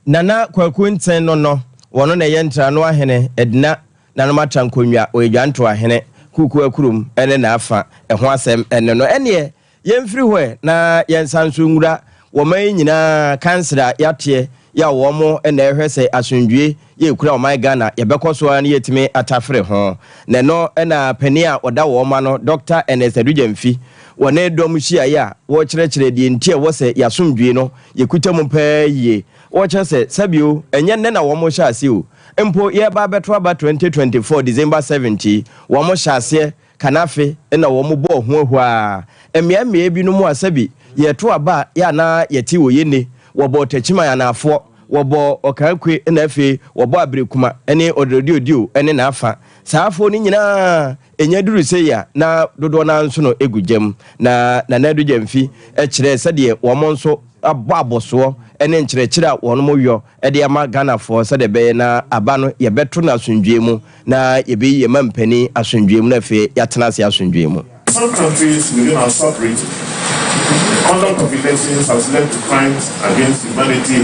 Nana Kwaku Nten no no, wɔno na ɛyɛ Ntrano ahene, Edna Nanom Atra Nkonnwa, ɔyɛ Dwanto ahene, Kuku Akurum ne n'afa, ɛho asɛm ne no. Ɛneɛ yɛmfiri hɔ ɛ na yɛnsan nso nwura wɔman yi nyinaa kansere a yɛateɛ, yɛ a wɔn na ɛhwɛ sɛ asomdwie yɛ ekura ɔman Ghana yɛbɛkɔ so ara na yɛatumi atafere ho. Na ɛno na panin a ɔda wɔn ano Dɔkta Ernest Adu Gyamfi wɔne dɔm hyiaeɛ a wɔrekyerɛkyerɛ deɛ nti a ɛwɔ sɛ yɛasomdwie no yɛkuta mu paa yie. Wɔkyerɛ sɛ sɛbio ɛnyɛ nnɛ na wɔn hyɛ aseɛ o, mpo yɛreba abɛto aba 2024 December 7th yi wɔn hyɛ aseɛ Kanafe na wɔn bɔɔ ho ahuaa. Mmeae mmeae binom a sɛbi yɛto aba a yɛ a na yɛte wɔ yɛnni, wɔbɔɔ Takyiman anaafoɔ, wɔbɔɔ Ɔkaakue na afei wɔbɔɔ Aberekuma ne Ɔdrɛdiodio ne n'afa. Saa afoɔ no nyinaa ɛnya duru sei a na dodoɔ no ara nso no gu gyam. Na Nana Adu Gyamfi kyerɛɛ sɛdeɛ wɔn nso abɔ abɔsoɔ ne nkyerɛkyerɛ a wɔn yɔ de ama Ghanafoɔ sɛdeɛ ɛbɛyɛ na aba no yɛbɛto no asomdwoeɛ mu na yɛbɛyi yɛn mampanin asomdwoeɛ mu na afei yɛatena ase asomdwoeɛ mu. Some countries within our sub-region, the conduct of elections has led to crimes against humanity,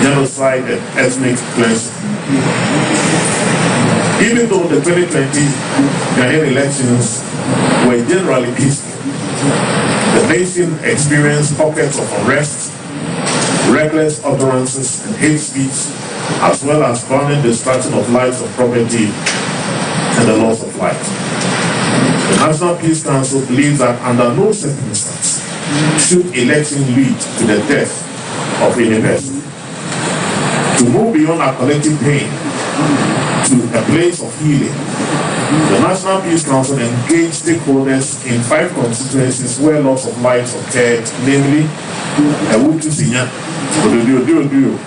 genocide and ethnic cleansing. Even though the 2020 Ghanaian elections were generally peaceful, the nation experienced pockets of unrest, reckless utterances and hate speech, as well as violent destruction of lives and property and the loss of life. The National Peace Council believes that under no circumstance should election lead to the death of any person. To move beyond our collective pain to a place of healing, the National Peace Council engaged stakeholders in five constituencies where loss of lives occurred, namely Ewutu Sinya, Ododiodio,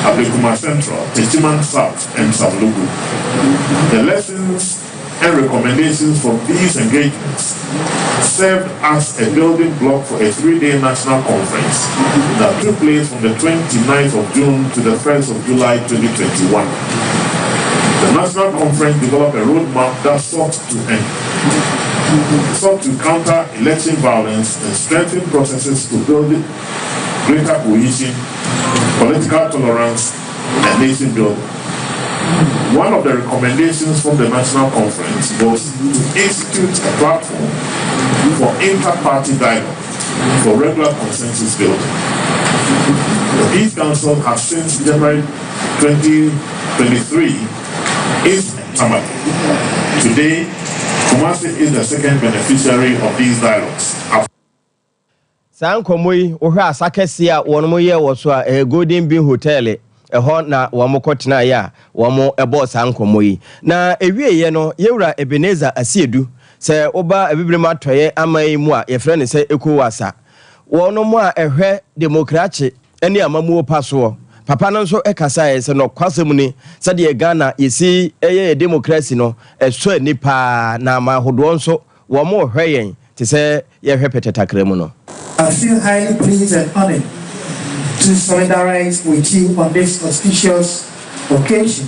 Ablekuma Central, Techiman South, and Savelugu. The lessons and recommendations from these engagements served as a building block for a three-day national conference that took place from the 29th of June to the 1st of July 2021. The National Conference developed a roadmap that sought to end, sought to counter election violence and strengthen processes to build greater cohesion, political tolerance, and nation building. One of the recommendations from the National Conference was to institute a platform for inter-party dialogue for regular consensus building. The Peace Council has since January 2023 is Tamale. Today, Kumasi is the second beneficiary of these dialogues. Saa nkɔmmɔ yi, wohwɛ asa kɛseɛ a wɔn yɛɛ wɔ so a, ɛyɛ Golden Bean Hotel, ɛhɔ na wɔn kɔ tenaeɛ a wɔn bɔɔ saa nkɔmmɔ yi. Na ɛwieɛ no, Yɛwura Ebenezer Asiedu, sɛ woba Abibirem Atɔeɛ aman yi mu a yɛfrɛ no sɛ ECOWAS a, wɔn a ɛhwɛ demokrakye ne amammuo pa soɔ, papa no nso kasaeɛ sɛ nɔkwasɛm ni, sɛdeɛ Ghana yɛsi yɛ yɛ demokrasi no, ɛsɔ ani paa, na aman ahodoɔ nso wɔrehwɛ yɛn te sɛ yɛrehwɛ pɛtɛ takra mu no. I feel highly pleased and honored to solidarize with you on this auspicious occasion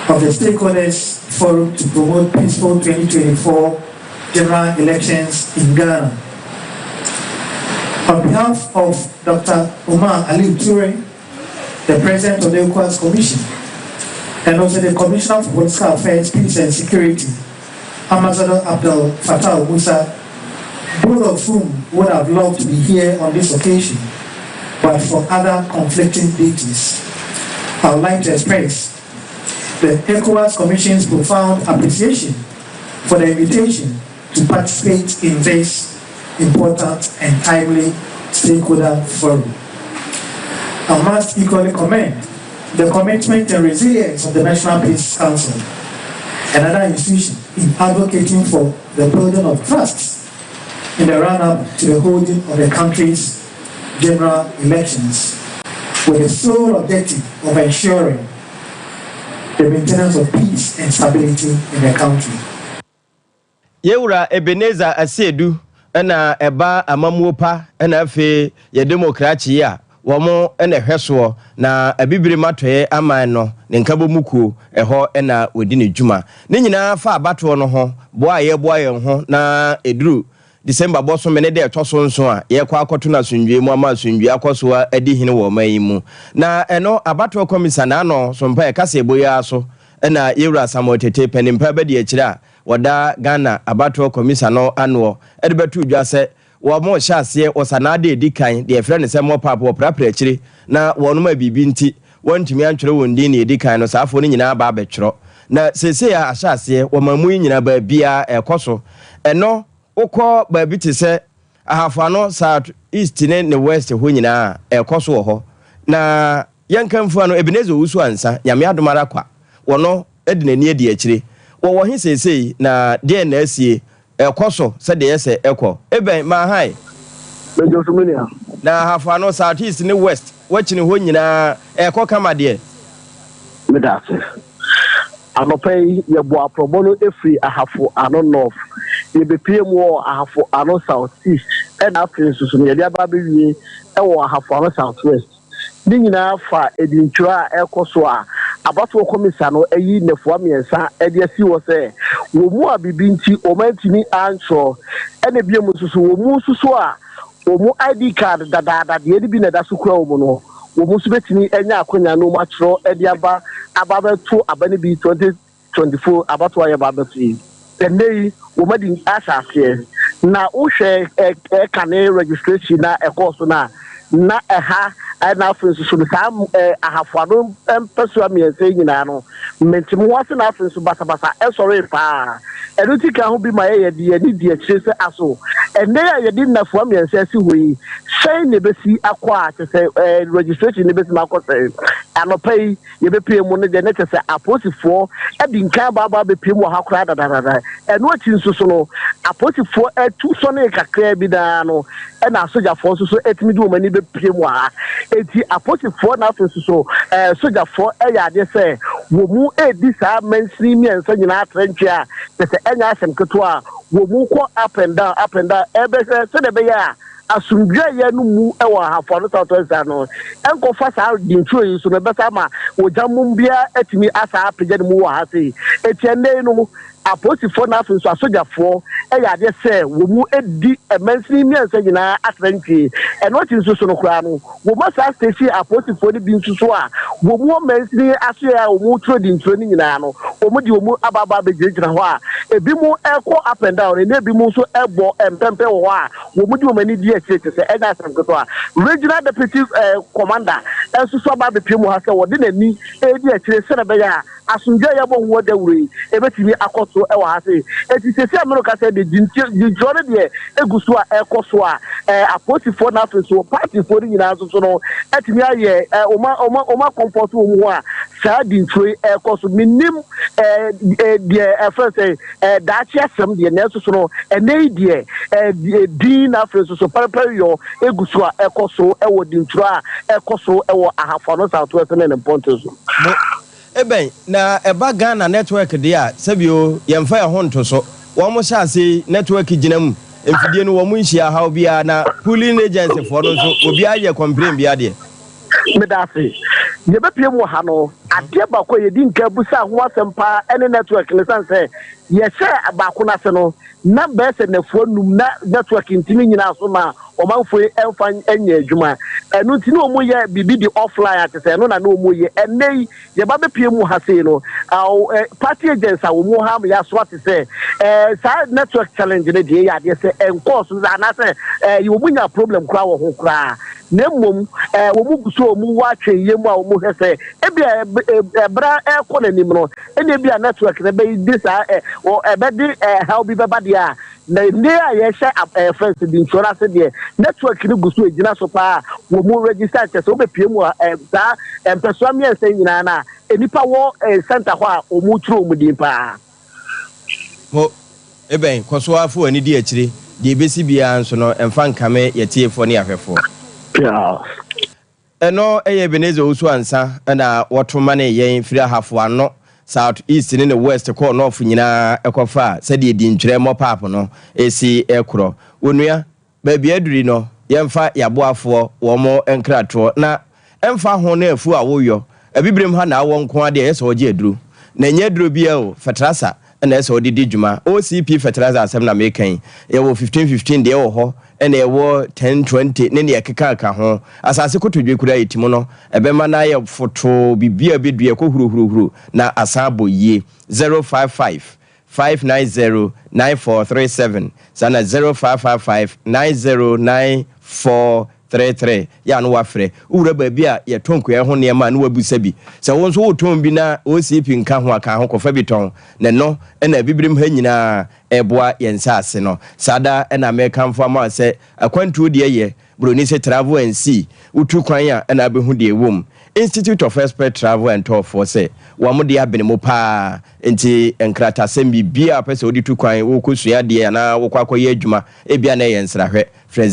of the Stakeholders Forum to promote peaceful 2024 general elections in Ghana. On behalf of Dr. Omar Ali Toure, the President of the ECOWAS Commission, and also the Commissioner for Political Affairs, Peace and Security, Ambassador Abdel Fattah Musa, both of whom would have loved to be here on this occasion, but for other conflicting duties. I would like to express the ECOWAS Commission's profound appreciation for the invitation to participate in this important and timely stakeholder forum. I must equally commend the commitment and resilience of the National Peace Council and other institutions in advocating for the building of trust in the run-up to the holding of the country's general elections with the sole objective of ensuring the maintenance of peace and stability in the country. Yɛwura Ebenezer Asiedu na ɛba amammuo pa na afei yɛ demokrakye yi a wɔn na ɛhwɛ soɔ na Abibirem Atɔeɛ aman no ne nkabɔmu kuo ɛhɔ na wɔdi ne dwuma. Ne nyinaa fa abatoɔ no ho boa a yɛboa yɛn ho na ɛduru December bɔsome ne da ɛtɔ so nson a yɛrekɔ akɔto no asomdwoeɛ mu ama asomdwoeɛ akɔ so adi hene wɔ ɔman yi mu. Na ɛno abatoɔ kɔmisa n'ano so mpa ɛkaseɛbɔ yi ara so na Yɛwura Samuel Tete panin pa bɛdi akyire a wɔda Ghana abatoɔ kɔmisa no anoɔ de bɛtoo dwa sɛ Wɔhyɛ aseɛ wɔ Sanaa da a ɛdi kan, deɛ yɛfrɛ no sɛ mop-up, wɔprapra akyire na wɔnom a biribi nti wɔantumi antwerɛ wɔn din nea ɛdi kan no, saa afoɔ no nyinaa aba abɛtwerɛ. Na seesei a ahyɛ aseɛ wɔ man mu yi nyinaa baabiara ɛrekɔ so. Ɛno wokɔ baabi te sɛ Ahafo Ano, South East ne ne West hɔ nyinaa a, ɛrekɔ so wɔ hɔ. Na yɛnka mfua no, Ebenezer Owusu Ansah, Nyame adom ara kwa, wɔno de n'ani adi akyire. Wɔwɔ he seesei na deɛn na asie? Ɛkɔ so sɛdeɛ ɛyɛ sɛ ɛkɔ. Ebɛn, Maahae. Medwo so me nua. Na Ahafo Ano, South East ne West, woakyini hɔ nyinaa, ɛrekɔ kama deɛ? Meda ase. Anɔpa yi, yɛbɔɔ aprɔbɔ no firi Ahafo Ano North. Yɛbɛpue mu wɔ Ahafo Ano South East ɛna afei nso so no yɛde aba abɛwie wɔ Ahafo Ano South West. Ne nyinaa fa edintwerɛ a ɛrekɔ so a abatoɔ kɔmisa no ayi nnafua mmiɛnsa de asi hɔ sɛ wɔn mu a biribi nti wɔantumi antwerɛ ɛna biom nso so wɔn mu nso so a wɔn ID card dadaada deɛ no bi na ɛda so kura wɔn no wɔn nso bɛtumi anya akwanya na wɔn atwerɛ de aba aba abɛto aba no bi 20 24 abatoɔ a yɛba abɛto yi, ɛnnɛ yi wɔn adi ahyɛ aseɛ. Na wohwɛ ɛkane registration na ɛkɔɔ so no a, na ɛha ɛna afei nso so no saa ahafo ano mpɛsoa mmiɛnsa yi nyinaa no, mente mo ho ase na afei nso basabasa ɛsɔree paa. Ɛno ti ka ho bi ma yɛyɛ de yɛn ani di akyire sɛ aso ɛnnɛ yi a yɛde nnafua mmiɛnsa asi hɔ yi, sɛn na ɛbɛsi akɔ a kyɛ sɛ registration no bɛtumi akɔ sɛn. Anɔpa yi Yɛbɛpue mu no deɛ, na kyerɛ sɛ apolisifoɔ adi nkan aba aba abɛpue mu wɔ ha koraa dadadada. Ɛno akyi nso so no, apolisifoɔ atu sɔnee kakraa bi no ara no, ɛna asogyafoɔ nso so atumi de wɔn ani bɛpue mu wɔ ha. Enti apolisifoɔ na afei nso so ɛɛ sogyafoɔ yɛ adeɛ sɛ wɔn mu redi saa mansini mmiɛnsa nyinaa atrɛntwe a, kyerɛ sɛ ɛnyɛ asɛm ketewa a wɔn kɔ up and down, up and down ɛrebɛhwɛ sɛdeɛ ɛbɛyɛ a Asomdwoeɛ no mu wɔ Ahafo Ano South West no nkɔfa saa dinturo yi so no ɛbɛsa ama ogya mum biara atumi asa apagya ne mu wɔ ha sei. Eti ɛnnɛ yi no apolisifoɔ na afei nso asogyafoɔ yɛ adeɛ sɛ wɔn mu di mansini mmiɛnsa nyinaa asra ntwie. Ɛno akyi nso so no koraa no wɔn asa station apolisifoɔ no bi nso so a wɔn wɔ mansini asoɛ a wɔn turo dinturo no nyinaa no wɔn de wɔn aba aba abɛgyinagyina hɔ a ebi mo ɛkɔ up and down ɛna ebi mo nso ɛbɔ mpɛmpɛ wɔ hɔ a Wɔde wɔn ani di akyire te sɛ ɛnyɛ asɛm ketewa. Regional Deputy Commander nso so aba abɛpue mu ha sɛ wɔde n'ani redi akyire sɛdeɛ ɛbɛyɛ a asomdwoeɛ a yɛbɔ ho dawuro yi ɛbɛtumi akɔ so wɔ ha sei. Enti seesei a me ne wo kasa yi deɛ, gyinkyerɛ no deɛ ɛgu so a ɛrekɔ so a apolisifoɔ na afei nso partyfoɔ no nyinaa nso so no atumi ayɛ wɔn akɔmpɔto wɔn ho a saa dinturo yi ɛrekɔ so. Mennim deɛ ɛfrɛ sɛ Ɛyɛ daakye asɛm deɛ, nanso so no, ɛnnɛ yi deɛ, ɛyɛ din na afei nso so pɛrepɛreyɔ gu so a ɛkɔ so wɔ dinturo a ɛkɔ so wɔ Ahafo Ano South West ne ne mpɔnten so. Mo ebɛn na ɛba Ghana network deɛ a sɛbi o yɛnfa yɛn ho nto so. Wɔn hyɛ ase yi network gyina mu mfidie no wɔn nhyia haw biara na pooling agents foɔ no nso obiara yɛ complain biara deɛ. Meda ase. Yɛbɛpue mu wɔ ha no, adeɛ baako a yɛdi nkan bisaa ho asɛm pa ara ne network no ɛsiane sɛ yɛhyɛɛ baako no ase no, na bɛyɛ sɛ nnafua nnum na network ntumi nnyinaa so ma ɔmanfoɔ yi mfa nyɛ adwuma. Ɛno nti na wɔyɛ biribi de offline a kyerɛ sɛ ɛno na na wɔyɛ. Ɛnnɛ yi, yɛba bɛpue mu ha sei no, party agents a wɔn wɔ ha ama yɛaso ate sɛ saa network challenge no deɛ yɛ adeɛ sɛ ɛnkɔɔ so anaasɛ wɔn nya problem koraa wɔ ho koraa. Na mmom wɔn gu so a wɔn wɔ atwɛnyɛ mu a wɔn hwɛ sɛ ebia ɛbrɛ ɛrekɔ n'anim no ɛna ebia network no ɛbɛdi saa ɛ ɛbɛde ɛhaw bi bɛba deɛ a na nne a yɛhyɛ ɛɛ fɛn sɛ di nsuo no ase deɛ network no gu so egyina so paa wɔn mu register kyɛ sɛ wɔbɛpie mu ɛ saa mpɛsoa mmiɛnsa nyinaa na nnipa wɔ ɛ center hɔ a wɔn twerɛ wɔn din paa. Mo, ebɛn, kɔ so ara fa w'ani di akyire, deɛ ɛbɛsi biara nso no, mfa nkame yɛn atiefoɔ ne yɛn ahwɛfoɔ. Ɛno yɛ Ebenezer Owusu Ansah na wɔto manee yɛn firi Ahafo Ano, South East ne ne West kɔɔ North nyinaa kɔfaa sɛdeɛ dintwerɛ mop-up no si korɔ. Onua, Baabi aduru yi no, yɛmfa y'aboafoɔ wɔn nkratoɔ na ɛmfa ho ne afuo a woyɔ, Abibirem ha na awɔ nko ara deɛ ɛyɛ sɛ ɔgye aduro. Na ɛnyɛ aduro biara o, fɛtrasa na ɛsɛ ɔde di dwuma. OCP fertilizer asɛm na meka yi. Yɛwɔ 15 15 deɛ wɔ hɔ, ɛna ɛwɔ 10 20 ne deɛ ɛkeka ka ho. Asase kotodwe koraa ɛtim no, ɛbɛma no ayɛ fotoo, biribiara bɛdua ɛkɔ hurohurohuro na asan abɔ yie. 055. 590 9437 saa na 0555 90 9433 yɛ a na wafrɛ. Wowura baabi a yɛtɔn kuayɛ ho nneɛma a na wabisa bi. Sɛ wo nso wotɔn bi na OCP nka ho a, ka ho kɔfa bi tɔn. Na ɛno na Abibirim ha nyinaa ɛreboa yɛn nsaase no. Saa da na merekamfo ama wo sɛ akwantuo deɛ yɛ, Buroni se travel and see, wotu kwan a na abɛhu deɛ ɛwɔ mu. Institute of Expert Travel and Tour foɔ sɛ wɔn de abene mu paa nti nkratasɛm biribiara a wopɛ sɛ wode tu kwan, worekɔ sua adeɛ anaa wokɔ akɔyɛ adwuma, ebia na ɛyɛ nsrahwɛ, frɛ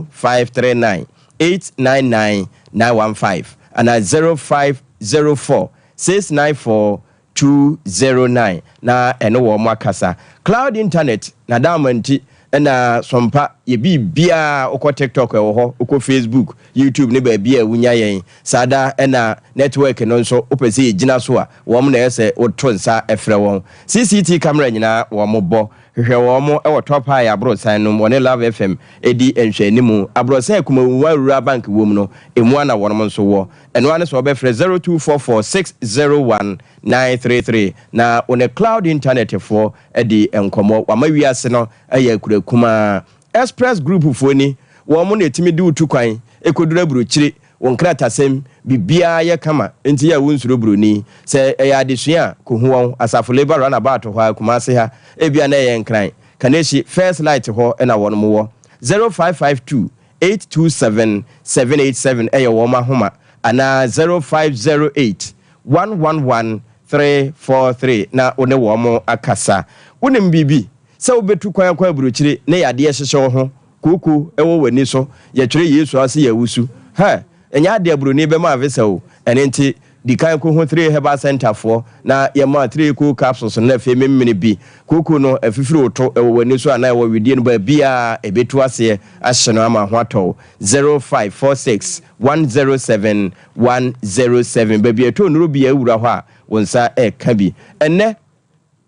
0539 899 915 anaa 0504 694 209 na ɛne wɔn akasa. Cloud internet na dama nti na sompa yɛ biribiara, wokɔ TikTok ɛwɔ hɔ, wokɔ Facebook, YouTube ne baabi a wunya yɛn. Saa da na network no nso wopɛ sɛ yɛgyina so a, wɔn na ɛyɛ sɛ woto nsa frɛ wɔn. CCT camera nyinaa wɔn bɔ. Hwehwɛ wɔn wɔ Top High aborosan no mu, wɔne Love FM di nhwɛanimu. Aborosan a Kumawuwa Rural Bank wom no, emu ara na wɔn nso wɔ. Ɛno ara ne sɛ wɔbɛfrɛ 0244 601 933 na wo ne Cloud Internet foɔ adi nkɔmmɔ. Wama wiase no ayɛ akura kumaa. Express Group foɔ ni, wɔn na ɛtumi de wo tu kwan kɔduru aburokyire, wo nkratasɛm, biribiara yɛ kama nti yɛ a wonsuro buroni. Sɛ ɛyɛ adesua a, kɔhu wɔn, Asafo Labour Runabout hɔ ara, Kumasi ha, ebia na ɛyɛ Nkran, Kaneshie, First Light hɔ na wɔn wɔ. 0552 827 787 yɛ wɔn ahoma anaa 0508 111 343 na wo ne wɔn akasa. Wonim biribi? Sɛ wobɛtu kwan akɔ aburokyire na yadeɛ hyehyɛ wo ho, kooko wɔ w'ani so, yɛtwerɛ Yesu ase yɛ awusu. Hɛ! Ɛnyɛ adeɛ a buroni bɛma visa o. Ɛno nti, Di kan kohu Three Herbal Centre foɔ na yɛma Three Cool Capsules no na afei memene bi. Kooko no afifiri wo to, ɛwɔ w'ani so anaa ɛwɔ wedeɛ no baabiara ɛbɛtu aseɛ ahye no ama ho atɔ wo. 0546 107 107 Baabi a ɛtɔ nnuro biara wura hɔ a wo nsa reka bi. Ɛnnɛ.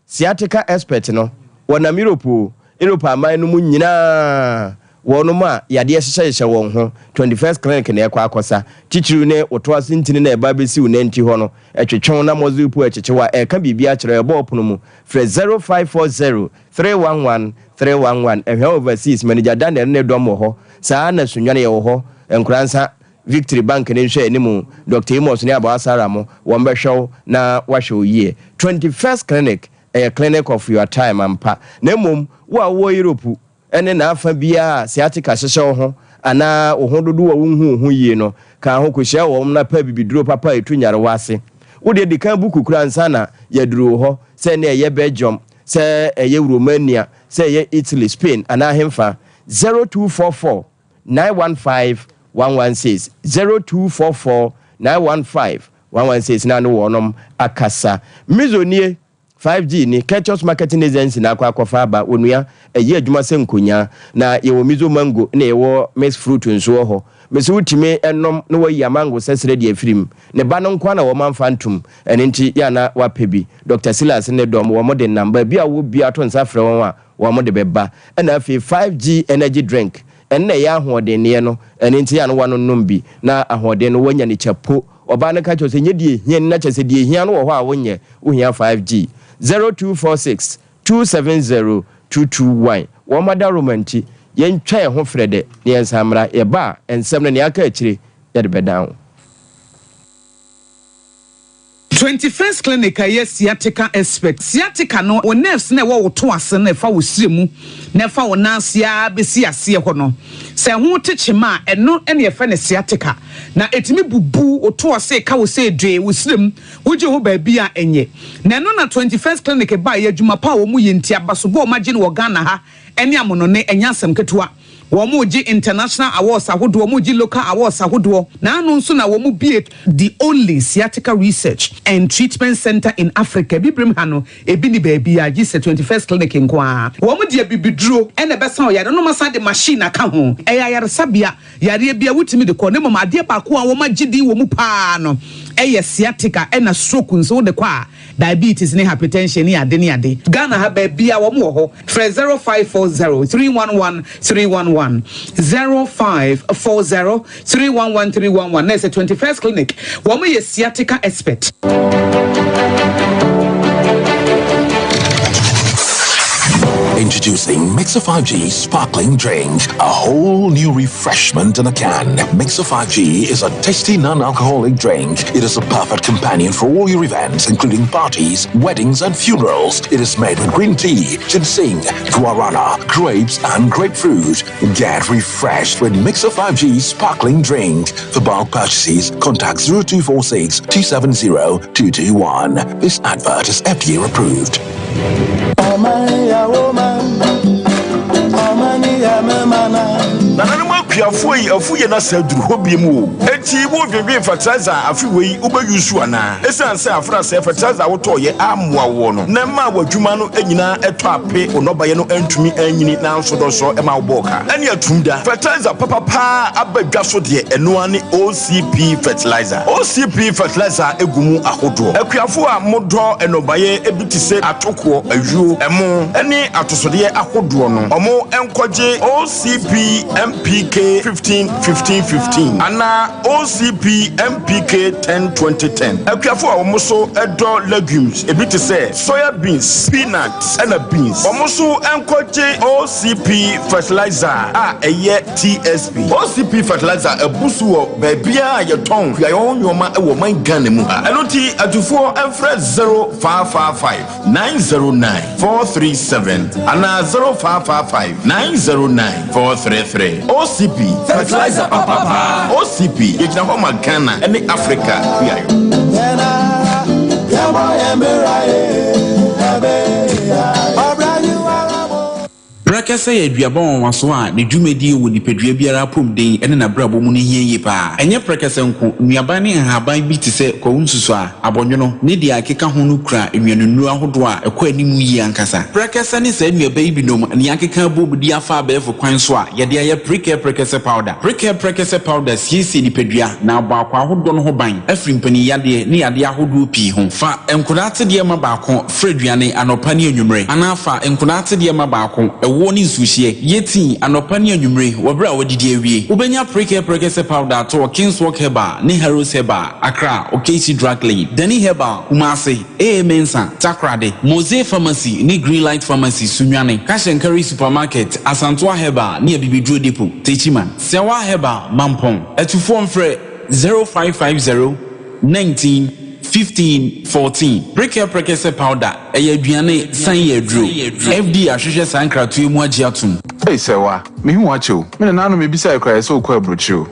Sciatica expert no, wɔnam Europe o, Europe aman no mu nyinaa, wɔnom a yadeɛ hyehyɛhyehyɛ wɔn ho, 21st clinic na ɛkɔ akɔsa, titiriw ne wo to ase ntini na ɛba bɛsi wo nanti hɔ no, ɛtwetwe wo na muscle pull ɛkyekye wo a, ɛreka biribi akyerɛ wo, ɛbɔ wo pono mu, frɛ 0540 311 311, Ɛhwɛ Overseas, Manager Daniel ne ne dɔm wɔ hɔ, saa ara na Sunyani yɛwɔ hɔ, Nkoransa, Victory Bank no nhwɛanimu, Doctor Amos ne Abaa Sarah mo, wɔn bɛhwɛ wo na wɔahwɛ wo yie. 21st Clinic ɛyɛ clinic of your time ampa. Na mmom wo a wowɔ Europe ne n'afa biara a sciatica hyehyɛ wo ho anaa wo ho dodoɔ a wonhu wo ho yie no, ka ho kɔhyia wɔn na pɛ abibiduro papa a ɛtu nyarewa ase. Wo deɛ di kan buku koraa ansa na yɛaduru wo hɔ, sɛ ɛnnɛ ɛyɛ Belgium, sɛ ɛyɛ Romania, sɛ ɛyɛ Italy, Spain anaa henfa. 0244 915 116 0244 915 116 na ne wɔnom akasa. Mizo nie, 5G ni, Ketchup's Marketing Agency na akɔ akɔfa aba, onua, ɛyɛ adwuma sɛ nkonyaa. Na yɛwɔ Mizo Mango na yɛwɔ Mixed Fruit nso wɔ hɔ. Mese wotumi nom na wayi amango sɛsrɛ de afiri mu. Ne ba no nko ara na wɔamfa antom, ɛno nti yɛ a na wapɛ bi. Doctor Silas ne dɔm, wɔn de nam. Baabi a wowɔ biara to nsa frɛ wɔn a, wɔn de bɛba. Ɛna afei 5G energy drink, ɛno na ɛyɛ ahoɔdenneɛ no, ɛno nti a na wanonom bi na ahoɔden no wanya no kyɛ po. Ɔbaa no ka kyerɛ wo sɛ nyɛ deɛ ɛhia ni na kyerɛ sɛ deɛ ɛhia no wɔ hɔ a wonyɛ, wohia 5G. 0246 270 221 Wɔn adaworoma nti yɛntwa yɛn ho frɛdɛ na yɛnsan mmra, yɛba a nsɛm no nea aka akyire yɛde bɛdan wo. 21st Clinic a ɛyɛ sciatica expert. Sciatica no, wo nerves no a ɛwɔ wo to ase no a ɛfa wo srɛ mu na ɛfa wo nan ase ara bɛsi aseɛ hɔ no, sɛ ɛho te kyema a, ɛno na yɛfrɛ no sciatica. Na ɛtumi bubu wo to ase, ɛka wo sɛ dwee, wo srɛ mu, wogye ho baabi a ɛnyɛ. Na ɛno na 21st Clinic baeɛ, adwuma pa a wɔyɛ nti, abasobɔ a wɔagye no wɔ Ghana ha ne amonɔne, ɛnyɛ asɛm ketewa. Wɔregye international awards ahodoɔ, wɔregye local awards ahodoɔ. N'ano nso na wɔbue the only sciatica research and treatment centre in Africa. Abibirem ha no, ebi nni baabiara gye sɛ 21st Clinic nko ara. Wɔde abibiduro na ɛbɛsa wo yareɛ na wɔasan de machine aka ho. Ɛyɛ ayaresabea, yareɛ biara wotumi de kɔ na mmom adeɛ baako a wɔagye din wɔ mu pa ara no yɛ sciatica ɛna stroke nso wode kɔ a Diabetes ne hypertension ne ade ne ade. Ghana ha baabia wɔn wɔ hɔ. Frɛ 0540 311 311, 0540 311 311 na ɛsɛ 21st clinic. Wɔn yɛ sciatica expert. Introducing Mixer 5G Sparkling Drink, a whole new refreshment in a can. Mixer 5G is a tasty non-alcoholic drink. It is a perfect companion for all your events, including parties, weddings, and funerals. It is made with green tea, ginseng, guarana, grapes, and grapefruit. Get refreshed with Mixer 5G Sparkling Drink. For bulk purchases, contact 0246 270 221. This advert is FDA approved. Nananom akuafoɔ yi afu yɛ na sɛ aduru hɔ biem o. Enti wo dwendwen fertilizer a afe wei wobɛ use anaa? Esiane sɛ afra sɛ fertilizer a wotɔɔ yɛ ammoa woɔ no na ɛmaa w'adwuma no nyinaa ɛtɔ ape wo nnɔbaeɛ no antumi anyini nanso dɔsɔ ɛma wobɔɔ ka ɛne atum da. Fertilizer papa paa aba dwa so deɛ ɛno ara ne OCP fertilizer. OCP fertilizer gu mu ahodoɔ. Akuafoɔ a modɔ nnɔbaeɛ bi te sɛ atokoɔ, ayuo, ɛmo ne atosodeɛ ahodoɔ no, ɔmo nkɔgye OCP MPK 15 15 15 anaa OCP MPK 10 20 10. Akuafoɔ a wɔn nso dɔ legumes ebi te sɛ soya beans, peanut ɛna beans, wɔn nso nkɔgye OCP fertilizer a ɛyɛ TSP. OCP fertilizer abu so wɔ baabiara a yɛtɔn kuayɔ ho nneɛma wɔ ɔman Ghana mu ha. Ɛno nti atufoɔ mfrɛ 0555 909 437 anaa 0555 909 433. OCP fertilizer papapa. OCP yɛgyina hɔ ma Ghana ne Africa kuayɔ. Prɛkɛsɛ yɛ aduaba nwanwaso a ne dwumadie wɔ nipadua biara apɔmuden ne n'abrabɔ mu no hia yie pa ara. Ɛnyɛ prɛkɛsɛ nko, nnuaban ne nhaban bi te sɛ kwawu nsusuaa, abɔnwono, ne deɛ ɛkeka ho no kura nnuanennuro ahodoɔ a ɛkɔ anim yie ankasa. Prɛkɛsɛ ne saa nnuaba yi binom na yɛakeka abom de afa abɛɛfo kwan so a yɛde ayɛ Prekɛ Prɛkɛsɛ Powder. Prekɛ Prɛkɛsɛ Powder siesie nipadua na abɔ akwaa ahodoɔ no ho ban afiri mpaninyadeɛ ne yadeɛ ahodoɔ pii ho. Fa nkwadaa atedeɛ ma baako Fra aduane anɔpa ne anwummere, anaa fa nkwadaa atedeɛ ma baako, ɛwoɔ ne nsuohyeɛ. Yɛ tii anɔpa ne anwummere wɔ berɛ a woadidi awie. Wobɛnya Prekɛ Prɛkɛsɛ Powder atɔ wɔ Kingswalk Herbal ne Harrows Herbal, Accra, Okaishie Drug Lane, Dani Herbal, Kumasi, AA Mensah, Takoradi, Mose Pharmacy ne Greenlight Pharmacy, Sunyani, Cash and Carry Supermarket, Asantoa Herbal ne Abibiduro Depot, Techiman, Sɛwa Herbal, Mampong. Atufoɔ mfrɛ 0550 19 15 14. Prekɛ prɛkɛsɛ powder, ɛyɛ aduane, san yɛ aduro. FDA ahwehwɛ saa nkratoɔ yi mu agye atom. Ei Sɛwa, mehu wo akyɛ o. Me nananom mebisae koraa yɛ sɛ wokɔ aburokyire o.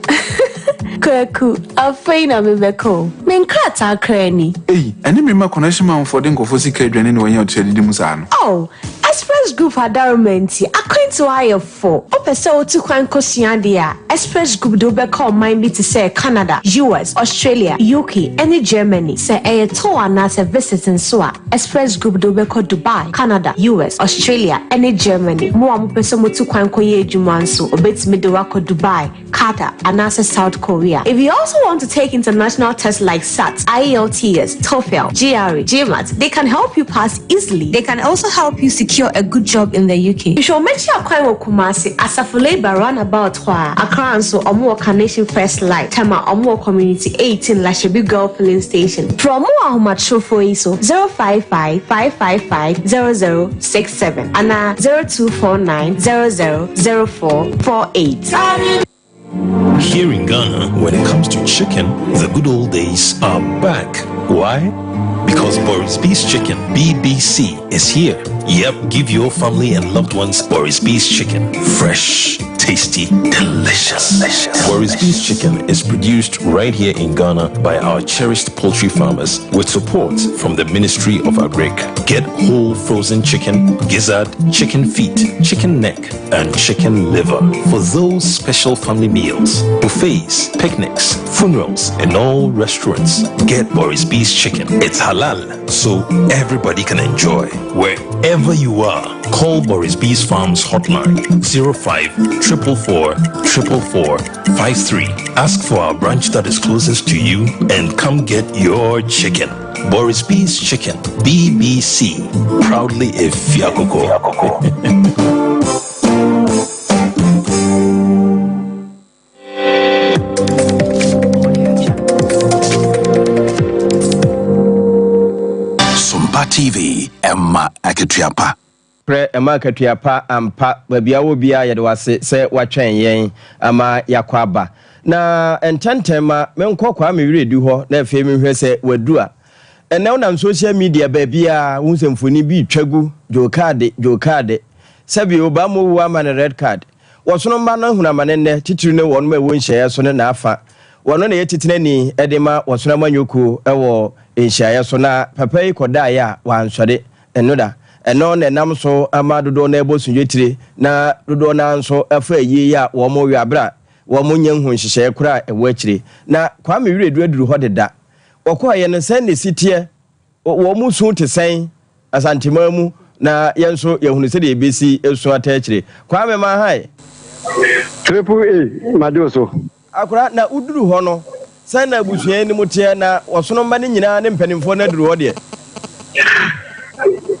Kwaku, afei na mebɛkɔ o. Me nkrataa koraa ni. Ei, ɛne me mma connection manfoɔ de nkurɔfoɔ sika aduane na wɔanya ɔtua didi mu saa no. Oh, Express Group adaworoma nti, akwantuo ayɛ fo. Wopɛ sɛ wotu kwan kosua adeɛ a, Express Group de wo bɛkɔ ɔman bi te sɛ Canada, US, Australia, UK, ne Germany. Sɛ ɛyɛ tour anaasɛ visit nso a, Express Group de wo bɛkɔ Dubai, Canada, US, Australia, ne Germany. Mo a mopɛ sɛ motu kwan kɔyɛ adwuma nso, wɔbɛtumi de wo akɔ Dubai, Qatar, anaasɛ South Korea. If you also want to take international tests like SAT, IELTS, TOEFL, GRE, GMAT, they can help you pass easily. They can also help you secure a good job in the UK. Hwehwɛ wɔn akyi akwan wɔ Kumasi, Asafo Labour Runabout hɔ a. Accra nso, wɔn wɔ Carnation First Light, Tema, wɔn wɔ Community 18 Lashibi Girl Filling Station. Frɛ wɔn wɔ ahomatorofo yi so, 055 555 0067 anaa 0249 00 0448. Here in Ghana, when it comes to chicken, the good old days are back. Why? Because Boris B's Chicken, BBC, is here. Yep, give your family and loved ones Boris B's Chicken. Fresh, tasty, delicious. Boris B's Chicken is produced right here in Ghana by our cherished poultry farmers with support from the Ministry of Agric. Get whole frozen chicken, gizzard, chicken feet, chicken neck, and chicken liver for those special family meals, buffets, picnics, funerals, and all restaurants. Get Boris B's Chicken. It's halal, so everybody can enjoy. Wherever you are, call Boris B's Farms hotline 05 444 444 53. Ask for our branch that is closest to you and come get your chicken. Boris B's Chicken, BBC, proudly a Fiakoko. Sompa TV, Emma Akatua pa. Nokorɛ, ɛma akatua pa ampa. Baabi a wowɔ biara yɛde wo ase sɛ woatwɛn yɛn ama yɛakɔ aba. Na ntɛntɛm ma menkɔ Kwame Wiredu hɔ na afei menhwɛ sɛ wadu a. Ɛnnɛ wonam social media baabiara wohu sɛ mfoni bi retwa gu, Joe Card, Joe Card. Sɛbi Obama owu ama no red card. Wɔsono mma no ahunu amane nnɛ, titiriw ne wɔnom a ɛwɔ nhyiaeɛ so ne n'afa. Wɔno na ɛyɛ titenani de ma wɔsono amanyɔkuo wɔ nhyiaeɛ so na papa yi kɔdaeɛ a wansɔre. Ɛno da. Ɛno na ɛnam so ama dodoɔ no ara bɔ sodwetire na dodoɔ no ara nso fa ayie yi a wɔn wɛ aberɛ a wɔn nnya nhuu nhyehyɛeɛ koraa a ɛwɔ akyire. Na Kwame Wiredu aduru hɔ deda. Wɔkɔeɛ no sɛn na ɛsi teɛ? Wɔn su te sɛn Asanteman mu? Na yɛn nso yɛahunu sɛdeɛ yɛbɛsi asu ata akyire. Kwame Mahae. Triple A, magye wo so. Akora, na woduru hɔ no, sɛn na abusua yi anim teɛ? Na ɔsono mma no nyinaa ne mpanimfoɔ no aduru hɔ deɛ?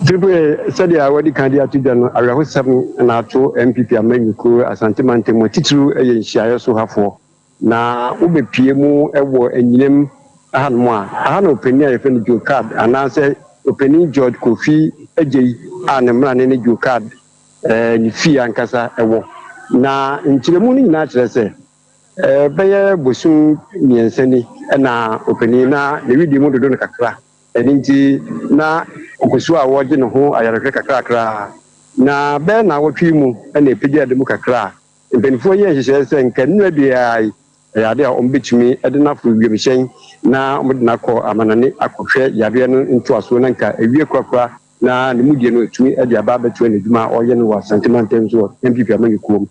Triple A, Sɛdeɛ wɔadi kan de ato dwa no, awerɛhosɛm na ato NPP amanyɔkuo Asante mantam mu, titiriw yɛ nhyiaeɛ so hafoɔ. Na wobɛpue mu wɔ anyinam hanom a, aha na ɔpanin a yɛfrɛ no Joe Card anaasɛ Ɔpanin George Kofi Adjei a ne mmrane ne Joe Card ne fie ankasa wɔ. Na nkyerɛmu no nyinaa kyerɛ sɛ bɛyɛ bosom mmiɛnsa ni na ɔpanin na ne wedeɛ mu dodo no kakra. Ɛno nti na ɔgu so a wɔregye ne ho ayarehwɛ kakrakra. Na bɛyɛ nnawɔtwe yi mu na ɛpagyaa ne mu kakra a mpanimfoɔ yɛɛ nhyehyɛeɛ sɛ nka nnura biara yi ɛyɛ ade a wɔbɛtumi de no aforo wiemhyɛn na wɔde no akɔ amanɔne akɔhwɛ yareɛ no ntoasoɔ na nka awie korakora na ne mudie no atumi de aba abɛtoa n'adwuma a ɔreyɛ no wɔ Asante mantam so wɔ NPP amanyɔkuo mu.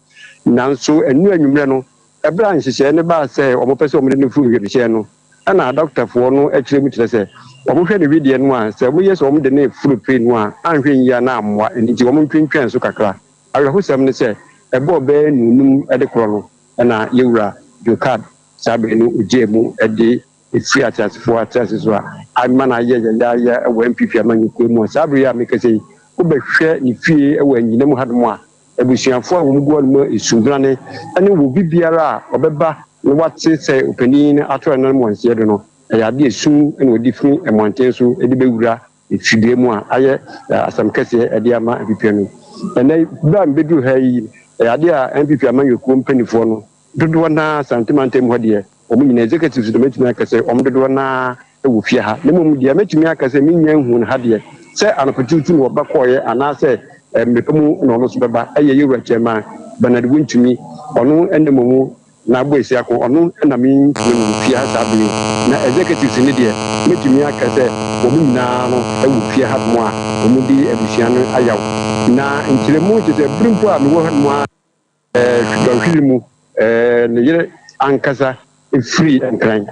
Nanso ɛno anwummerɛ no, ɛberɛ a nhyehyɛeɛ no baa sɛ wɔpɛ sɛ wɔde no foro wiemhyɛn no, ɛna adɔkotafoɔ no kyerɛ mu kyerɛ sɛ wɔhwɛ ne wedeɛ no a, sɛ wɔyɛ sɛ wɔde no reforo plane no a, anhwɛ yie a na ammoa, ɛno nti wɔntwentwɛn so kakra. Awerɛhosɛm ne sɛ, ɛbɔɔ bɛyɛ nnɔnnum de korɔ no, ɛna yɛn wura Jokad saa bere no ogyee mu de firi ateasefoɔ atease so a ama no ayɛ yayaaya wɔ NPP amanyɔkuo mu a saa bere yi a mekasa yi wobɛhwɛ ne fie wɔ Anyinam hanom a abusuafoɔ a wɔn gu hɔnom a esubrane ne wɔ obi biara a ɔbɛba na wate sɛ ɔpanin no ato ɛnam wɔ nseɛ do no ɛyɛ adeɛ esu na wɔde firi mmɔnten so de bɛwura fidua mu a ayɛ asɛm kɛseɛ de ama NPP no. Ɛnnɛ yi berɛ a mebɛduru ha yi ɛyɛ adeɛ a NPP amanyɔkuo mpanimfoɔ no dodoɔ no ara Asante mantam hɔ deɛ wɔn nyinaa executives no mɛtumi aka sɛ wɔn dodoɔ no ara wɔ fie ha na mmom deɛ mɛtumi aka sɛ mennya nhuu no ha deɛ sɛ anɔpatutuutu na wɔba kɔɔeɛ anaasɛ mmerɛ pa mu na ɔno nso bɛba ɛyɛ yɛwura Chairman Bernard Wontumi ɔno na mmom na abɔ Asiako ɔno na menhuu no wɔ fie ha saa bere yi na executives no deɛ mɛtumi aka sɛ wɔn nyinaa no wɔ fie ha nom a wɔn de abusua no ayaw na nkyerɛmu kyerɛ sɛ bere mpo a mewɔ ha nom a Dɔnhwere mu, ne yere ankasa firi Nkran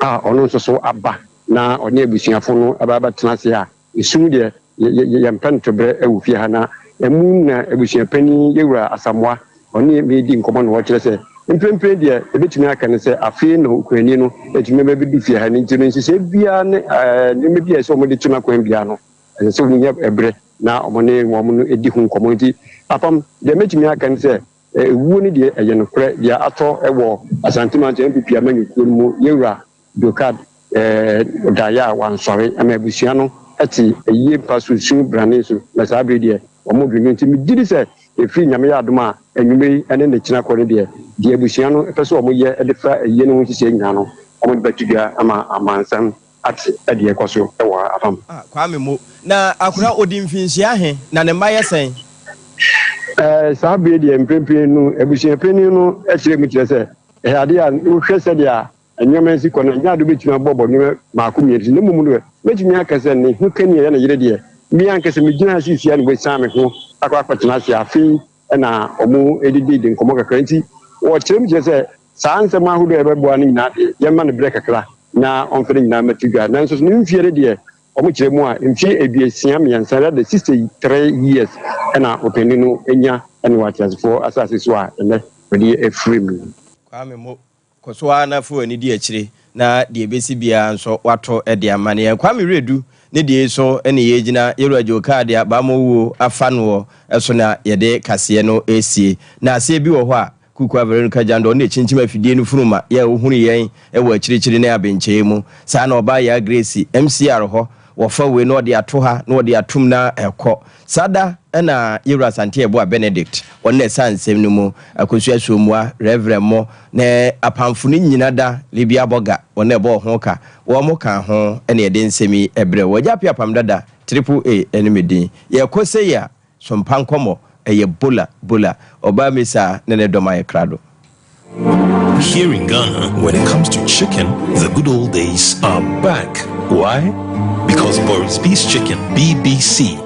a ɔno nso so aba na ɔne abusuafo no aba abɛtena ase a, esu deɛ yɛmpɛ ntoberɛ wɔ fie ha. Na ɛmu na abusuapanin Yɛwura Asamoah ɔne me redi nkɔmmɔ na ɔkyerɛ sɛ mprempren deɛ yɛbɛtumi aka ne sɛ afei na okurani no atumi aba abɛdu fie ha no nti no nhyehyɛe biara ne nneɛma bi a ɛsɛ sɛ wɔde to n'akwan biara no ɛsɛ sɛ wɔnya ɛberɛ na wɔne wɔn no di ho nkɔmmɔ. Nti apam, deɛ mɛtumi aka ne sɛ, ewuo no deɛ ɛyɛ nokorɛ, deɛ atɔ wɔ Asante Mantam NPP amanyɔkuo no mu, Yɛwura Jokad daeɛ a wansɔre ama abusua no te ayie mpa so su brane so, na saa berɛ yi deɛ wɔn dwendwen. Nti megye di sɛ ɛfiri Nyame yɛ adom a anwummerɛ yi ne ne kyena kɔ no deɛ, deɛ abusua no pɛ sɛ wɔyɛ de fa ayie no ho nhyehyɛɛ nyinaa no, wɔde bɛto dwa ama amansan ate deɛ ɛkɔ so wɔ ha apam. Ah Kwame Mo, na akora ɔdi mfinhyia ahe, na ne mma yɛ sɛn? Eh, saa bere deɛ mprempren no abusua panyin no kyerɛ mu kyerɛ sɛ ɛyɛ ade a wohwɛ sɛdeɛ nneɛma si kɔ no ɛnyɛ ade wobɛtumi abɔbɔ nneɛma mmaako mmienu so na mmom no mɛtumi aka sɛ ne ho kani a ɛyɛ ne yere deɛ me ankasa megyina ha seesei a na wasian me ho akɔ akɔtena ase afei na wɔdidi nkɔmmɔ kakra nti wɔkyerɛ mu kyerɛ sɛ Saa nsɛm ahodoɔ a ɛbɛboa no nyinaa deɛ, yɛmma no berɛ kakra na ɔmfa ne nyinaa mmɛto dwa. Nanso so ne mfeɛ no deɛ, wɔkyerɛ mu a, mfeɛ 63, that is 63 years, na ɔpanin no anya no wɔ ateasefoɔ asase so a ɛnnɛ wɔde afiri mu. Kwame Mo, kɔ so ara na fa w'ani di akyire na deɛ ɛbɛsi biara nso woato de ama no yɛn. Kwame Wiredu ne deɛ yi so ne yɛgyina, Yɛwura Joe Kaade a Bamɔ wuo afa noɔ so na yɛde kaseɛ no resie. Na aseɛ bi wɔ hɔ a, Kukua Veronica Jandor na ɛkyinkyim afidie no funu ma yɛ a ɔhunu yɛn wɔ akyirikyiri ne abenkyɛɛ mu. Saa na ɔbaa Yaa Grace, MCR hɔ. Wɔfa wei na ɔde ato ha na ɔde atom na ɛkɔ saa da. Ɛna yɛwura Asante Ɛboa Benedict, ɔno na ɛsa nsɛm no mu Akosua Suomua, Reverend mo na apamfo no nyina da Libia Bɔga, ɔno ɛbɔ ho ka, wɔn mo ka ho. Ɛna yɛde nsɛm yi ɛbrɛ wɔgya pia pam dada. Triple A ɛne me din. Yɛkɔ sɛ yi a sompa nkɔmmɔ ɛyɛ bola bola ɔbaa misa ne ne dɔm ayɛ krado. Here in Ghana, when it comes to chicken, the good old days are back. Why? Because Boris B's Chicken, BBC,